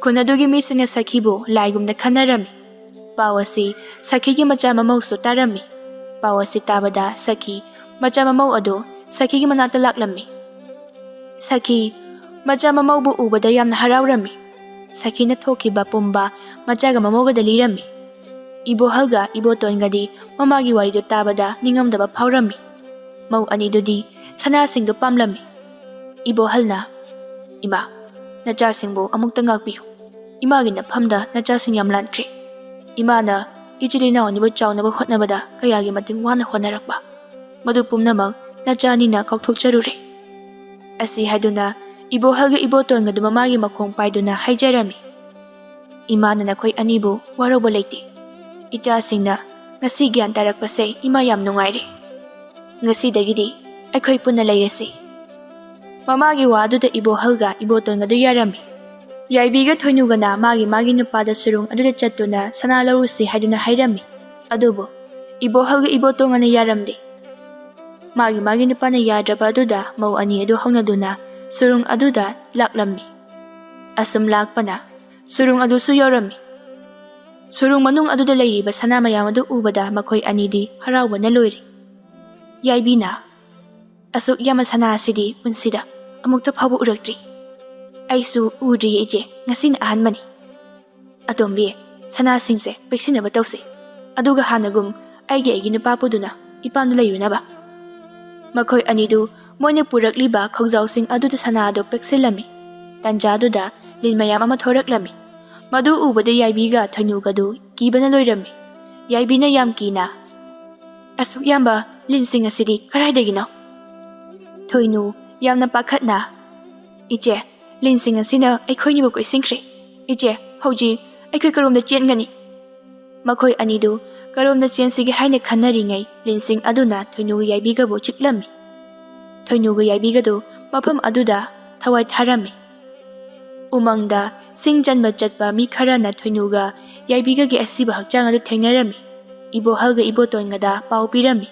ꯈꯨꯟ ꯑꯗꯨꯒꯤ ꯃꯤꯁꯤꯡꯅ ꯁꯈꯤꯕꯨ ꯂꯥꯏꯒꯨꯝꯅ ꯈꯟꯅꯔꯝꯃꯤ꯫ ꯄꯥꯎ ꯑꯁꯤ ꯁꯈꯤꯒꯤ ꯃꯆꯥ ꯃꯃꯧꯁꯨ ꯇꯥꯔꯝꯃꯤ꯫ ꯄꯥꯎ ꯑꯁꯤ ꯇꯥꯕꯗ ꯁꯈꯤ ꯃꯆꯥ ꯃꯃꯧ ꯑꯗꯨ ꯁꯈꯤꯒꯤ ꯃꯅꯥꯛꯇ ꯂꯥꯛꯂꯝꯃꯤ꯫ ꯁꯈꯤ ꯃꯆꯥ ꯃꯃꯧꯕꯨ ꯎꯕꯗ ꯌꯥꯝꯅ ꯍꯔꯥꯎꯔꯝꯃꯤ꯫ ꯁꯈꯤꯅ ꯊꯣꯛꯈꯤꯕ ꯄꯨꯝꯕ ꯃꯆꯥꯒ ꯃꯃꯧꯒꯗ ꯂꯤꯔꯝꯃꯤ꯫ ꯏꯕꯣꯍꯜꯒ ꯏꯕꯣꯇꯣꯟꯒꯗꯤ ꯃꯃꯥꯒꯤ ꯋꯥꯔꯤꯗꯨ ꯇꯥꯕꯗ ꯅꯤꯡꯉꯝꯗꯕ ꯐꯥꯎꯔꯝꯃꯤ꯫ ꯃꯧ ꯑꯅꯤꯗꯨꯗꯤ ꯁꯅꯥꯁꯤꯡꯗꯨ ꯄꯥꯝꯂꯝꯃꯤ꯫ ꯏꯕꯣꯍꯜꯅ, "ꯏꯃꯥ, ꯅꯆꯥꯁꯤꯡꯕꯨ ꯑꯃꯨꯛꯇ ꯉꯥꯛꯄꯤꯌꯨ꯫ ꯏꯃꯥꯒꯤ ꯅꯐꯝꯗ ꯅꯆꯥꯁꯤꯡ ꯌꯥꯝ ꯂꯥꯟꯈ꯭ꯔꯦ꯫ ꯏꯃꯥꯅ ꯏꯆꯤꯜ ꯏꯅꯥꯎ ꯑꯅꯤꯕꯨ ꯆꯥꯎꯅꯕ ꯍꯣꯠꯅꯕꯗ ꯀꯌꯥꯒꯤ ꯃꯇꯤꯛ ꯋꯥꯅ ꯍꯣꯠꯅꯔꯛꯄ, ꯃꯗꯨ ꯄꯨꯝꯅꯃꯛ ꯅꯆꯥ ꯑꯅꯤꯅ ꯀꯥꯎꯊꯣꯛꯆꯔꯨꯔꯦ"꯫ ꯑꯁꯤ ꯍꯥꯏꯗꯨꯅ ꯏꯕꯣꯍꯜꯒ ꯏꯕꯣꯇꯣꯟꯒꯗꯨ ꯃꯃꯥꯒꯤ ꯃꯈꯣꯡ ꯄꯥꯏꯗꯨꯅ ꯍꯥꯏꯖꯔꯝꯃꯤ, "ꯏꯃꯥꯅ ꯅꯈꯣꯏ ꯑꯅꯤꯕꯨ ꯋꯥꯔꯧꯕ ꯂꯩꯇꯦ꯫ ꯏꯆꯥꯁꯤꯡꯅ ꯉꯁꯤ ꯒ꯭ꯌꯥꯟ ꯇꯥꯔꯛꯄꯁꯦ ꯏꯃꯥ ꯌꯥꯝ ꯅꯨꯡꯉꯥꯏꯔꯦ꯫ ꯉꯁꯤꯗꯒꯤꯗꯤ ꯑꯩꯈꯣꯏ ꯄꯨꯟꯅ ꯂꯩꯔꯁꯤ"꯫ ꯃꯃꯥꯒꯤ ꯋꯥ ꯑꯗꯨꯗ ꯏꯕꯣꯍꯜꯒ ꯏꯕꯣꯇꯣꯟꯒꯗꯨ ꯌꯥꯔꯝꯃꯤ꯫ ꯌꯥꯏꯕꯤꯒ ꯊꯣꯏꯅꯨꯒꯅ ꯃꯥꯒꯤ ꯃꯥꯒꯤ ꯅꯨꯄꯥꯗ ꯁꯨꯔꯨꯡ ꯑꯗꯨꯗ ꯆꯠꯇꯨꯅ ꯁꯅꯥ ꯂꯧꯔꯨꯁꯤ ꯍꯥꯏꯗꯨꯅ ꯍꯥꯏꯔꯝꯃꯤ꯫ ꯑꯗꯨꯕꯨ ꯏꯕꯣꯍꯜꯒ ꯏꯕꯣꯇꯣꯟꯒꯅ ꯌꯥꯔꯝꯗꯦ꯫ ꯃꯥꯒꯤ ꯃꯥꯒꯤ ꯅꯨꯄꯥꯅ ꯌꯥꯗ꯭ꯔꯕ ꯑꯗꯨꯗ ꯃꯧ ꯑꯅꯤ ꯑꯗꯨ ꯍꯧꯅꯗꯨꯅ ꯁꯨꯔꯨꯡ ꯑꯗꯨꯗ ꯂꯥꯛꯂꯝꯃꯤ꯫ ꯑꯁꯨꯝ ꯂꯥꯛꯄꯅ ꯁꯨꯔꯨꯡ ꯑꯗꯨꯁꯨ ꯌꯧꯔꯝꯃꯤ꯫ ꯁꯨꯔꯨꯡ ꯃꯅꯨꯡ ꯑꯗꯨꯗ ꯂꯩꯔꯤꯕ ꯁꯅꯥ ꯃꯌꯥꯝ ꯑꯗꯨ ꯎꯕꯗ ꯃꯈꯣꯏ ꯑꯅꯤꯗꯤ ꯍꯔꯥꯎꯕꯅ ꯂꯣꯏꯔꯦ꯫ ꯌꯥꯏꯕꯤꯅ, "ꯑꯁꯨꯛ ꯌꯥꯝꯕ ꯁꯅꯥ ꯑꯁꯤꯗꯤ ꯄꯨꯟꯁꯤꯗ ꯑꯃꯨꯛꯇ ꯐꯥꯎꯕ ꯎꯔꯛꯇ꯭ꯔꯤ꯫ ꯑꯩꯁꯨ ꯎꯗ꯭ꯔꯤꯌꯦ ꯏꯆꯦ, ꯉꯁꯤꯅ ꯑꯍꯥꯟꯕꯅꯤ꯫ ꯑꯇꯣꯝꯕꯤ, ꯁꯅꯥꯁꯤꯡꯁꯦ ꯄꯦꯛꯁꯤꯟꯅꯕ ꯇꯧꯁꯤ꯫ ꯑꯗꯨꯒ ꯍꯥꯟꯅꯒꯨꯝ ꯑꯩꯒꯤ ꯑꯩꯒꯤ ꯅꯨꯄꯥ ꯄꯨꯗꯨꯅ ꯏꯄꯥꯝꯗ ꯂꯩꯔꯨꯅꯕ"꯫ ꯃꯈꯣꯏ ꯑꯅꯤꯗꯨ ꯃꯣꯏꯅ ꯄꯨꯔꯛꯂꯤꯕ ꯈꯧꯖꯥꯎꯁꯤꯡ ꯑꯗꯨꯗ ꯁꯅꯥ ꯑꯗꯨ ꯄꯦꯛꯁꯤꯜꯂꯝꯃꯤ꯫ ꯇꯟꯖꯥꯗꯨꯗ ꯂꯤꯟ ꯃꯌꯥꯝ ꯑꯃ ꯊꯣꯔꯛꯂꯝꯃꯤ꯫ ꯃꯗꯨ ꯎꯕꯗ ꯌꯥꯏꯕꯤꯒ ꯊꯣꯏꯅꯨꯒꯗꯨ ꯀꯤꯕꯅ ꯂꯣꯏꯔꯝꯃꯤ꯫ ꯌꯥꯏꯕꯤꯅ ꯌꯥꯝ ꯀꯤꯅ, "ꯑꯁꯨꯛ ꯌꯥꯝꯕ ꯂꯤꯟꯁꯤꯡ ꯑꯁꯤꯗꯤ ꯀꯗꯥꯏꯗꯒꯤꯅꯣ?" ꯊꯣꯏꯅꯨ ꯌꯥꯝꯅ ꯄꯥꯈꯠꯅ, "ꯏꯆꯦ, ꯂꯤꯟꯁꯤꯡ ꯑꯁꯤꯅ ꯑꯩꯈꯣꯏꯅꯤꯕꯨ ꯀꯣꯏꯁꯤꯟꯈ꯭ꯔꯦ꯫ ꯏꯆꯦ, ꯍꯧꯖꯤꯛ ꯑꯩꯈꯣꯏ ꯀꯔꯣꯝꯗ ꯆꯦꯟꯒꯅꯤ?" ꯃꯈꯣꯏ ꯑꯅꯤꯗꯨ ꯀꯔꯣꯝꯗ ꯆꯦꯟꯁꯤꯒꯦ ꯍꯥꯏꯅ ꯈꯟꯅꯔꯤꯉꯩ, ꯂꯤꯟꯁꯤꯡ ꯑꯗꯨꯅ ꯊꯣꯏꯅꯨꯒ ꯌꯥꯏꯕꯤꯒꯕꯨ ꯆꯤꯛꯂꯝꯃꯤ꯫ ꯊꯣꯏꯅꯨꯒ ꯌꯥꯏꯕꯤꯒꯗꯨ ꯃꯐꯝ ꯑꯗꯨꯗ ꯊꯋꯥꯏ ꯊꯥꯔꯝꯃꯤ꯫ ꯎꯃꯪꯗ ꯁꯤꯡ ꯆꯟꯕ ꯆꯠꯄ ꯃꯤ ꯈꯔꯅ ꯊꯣꯏꯅꯨꯒ ꯌꯥꯏꯕꯤꯒꯒꯤ ꯑꯁꯤꯕ ꯍꯛꯆꯥꯡ ꯑꯗꯨ ꯊꯦꯡꯅꯔꯝꯃꯤ꯫ ꯏꯕꯣꯍꯜꯒ ꯏꯕꯣꯇꯣꯟꯒꯗ ꯄꯥꯎ ꯄꯤꯔꯝꯃꯤ꯫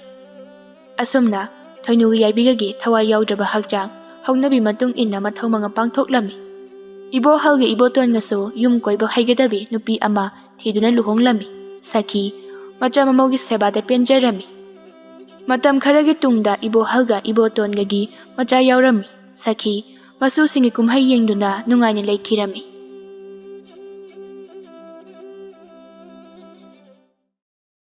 ꯑꯁꯨꯝꯅ ꯊꯣꯏꯅꯨꯒ ꯌꯥꯏꯕꯤꯒꯒꯤ ꯊꯋꯥꯏ ꯌꯥꯎꯗ꯭ꯔꯕ ꯍꯛꯆꯥꯡ ꯍꯧꯅꯕꯤ ꯃꯇꯨꯡ ꯏꯟꯅ ꯃꯊꯧ ꯃꯉꯝ ꯄꯥꯡꯊꯣꯛꯂꯝꯃꯤ꯫ ꯏꯕꯣꯍꯜꯒ ꯏꯕꯣꯇꯣꯟꯒꯁꯨ ꯌꯨꯝ ꯀꯣꯏꯕ ꯍꯩꯒꯗꯕꯤ ꯅꯨꯄꯤ ꯑꯃ ꯊꯤꯗꯨꯅ ꯂꯨꯍꯣꯡꯂꯝꯃꯤ꯫ ꯁꯈꯤ, ꯃꯆꯥ ꯃꯃꯧꯒꯤ ꯁꯦꯕꯥꯗ ꯄꯦꯟꯖꯔꯝꯃꯤ꯫ ꯃꯇꯝ ꯈꯔꯒꯤ ꯇꯨꯡꯗ ꯏꯕꯣꯍꯜꯒ ꯏꯕꯣꯇꯣꯟꯒꯒꯤ ꯃꯆꯥ ꯌꯥꯎꯔꯝꯃꯤ꯫ ꯁꯈꯤ, ꯃꯁꯨꯁꯤꯡꯒꯤ ꯀꯨꯝꯍꯩ ꯌꯦꯡꯗꯨꯅ ꯅꯨꯡꯉꯥꯏꯅ ꯂꯩꯈꯤꯔꯝꯃꯤ꯫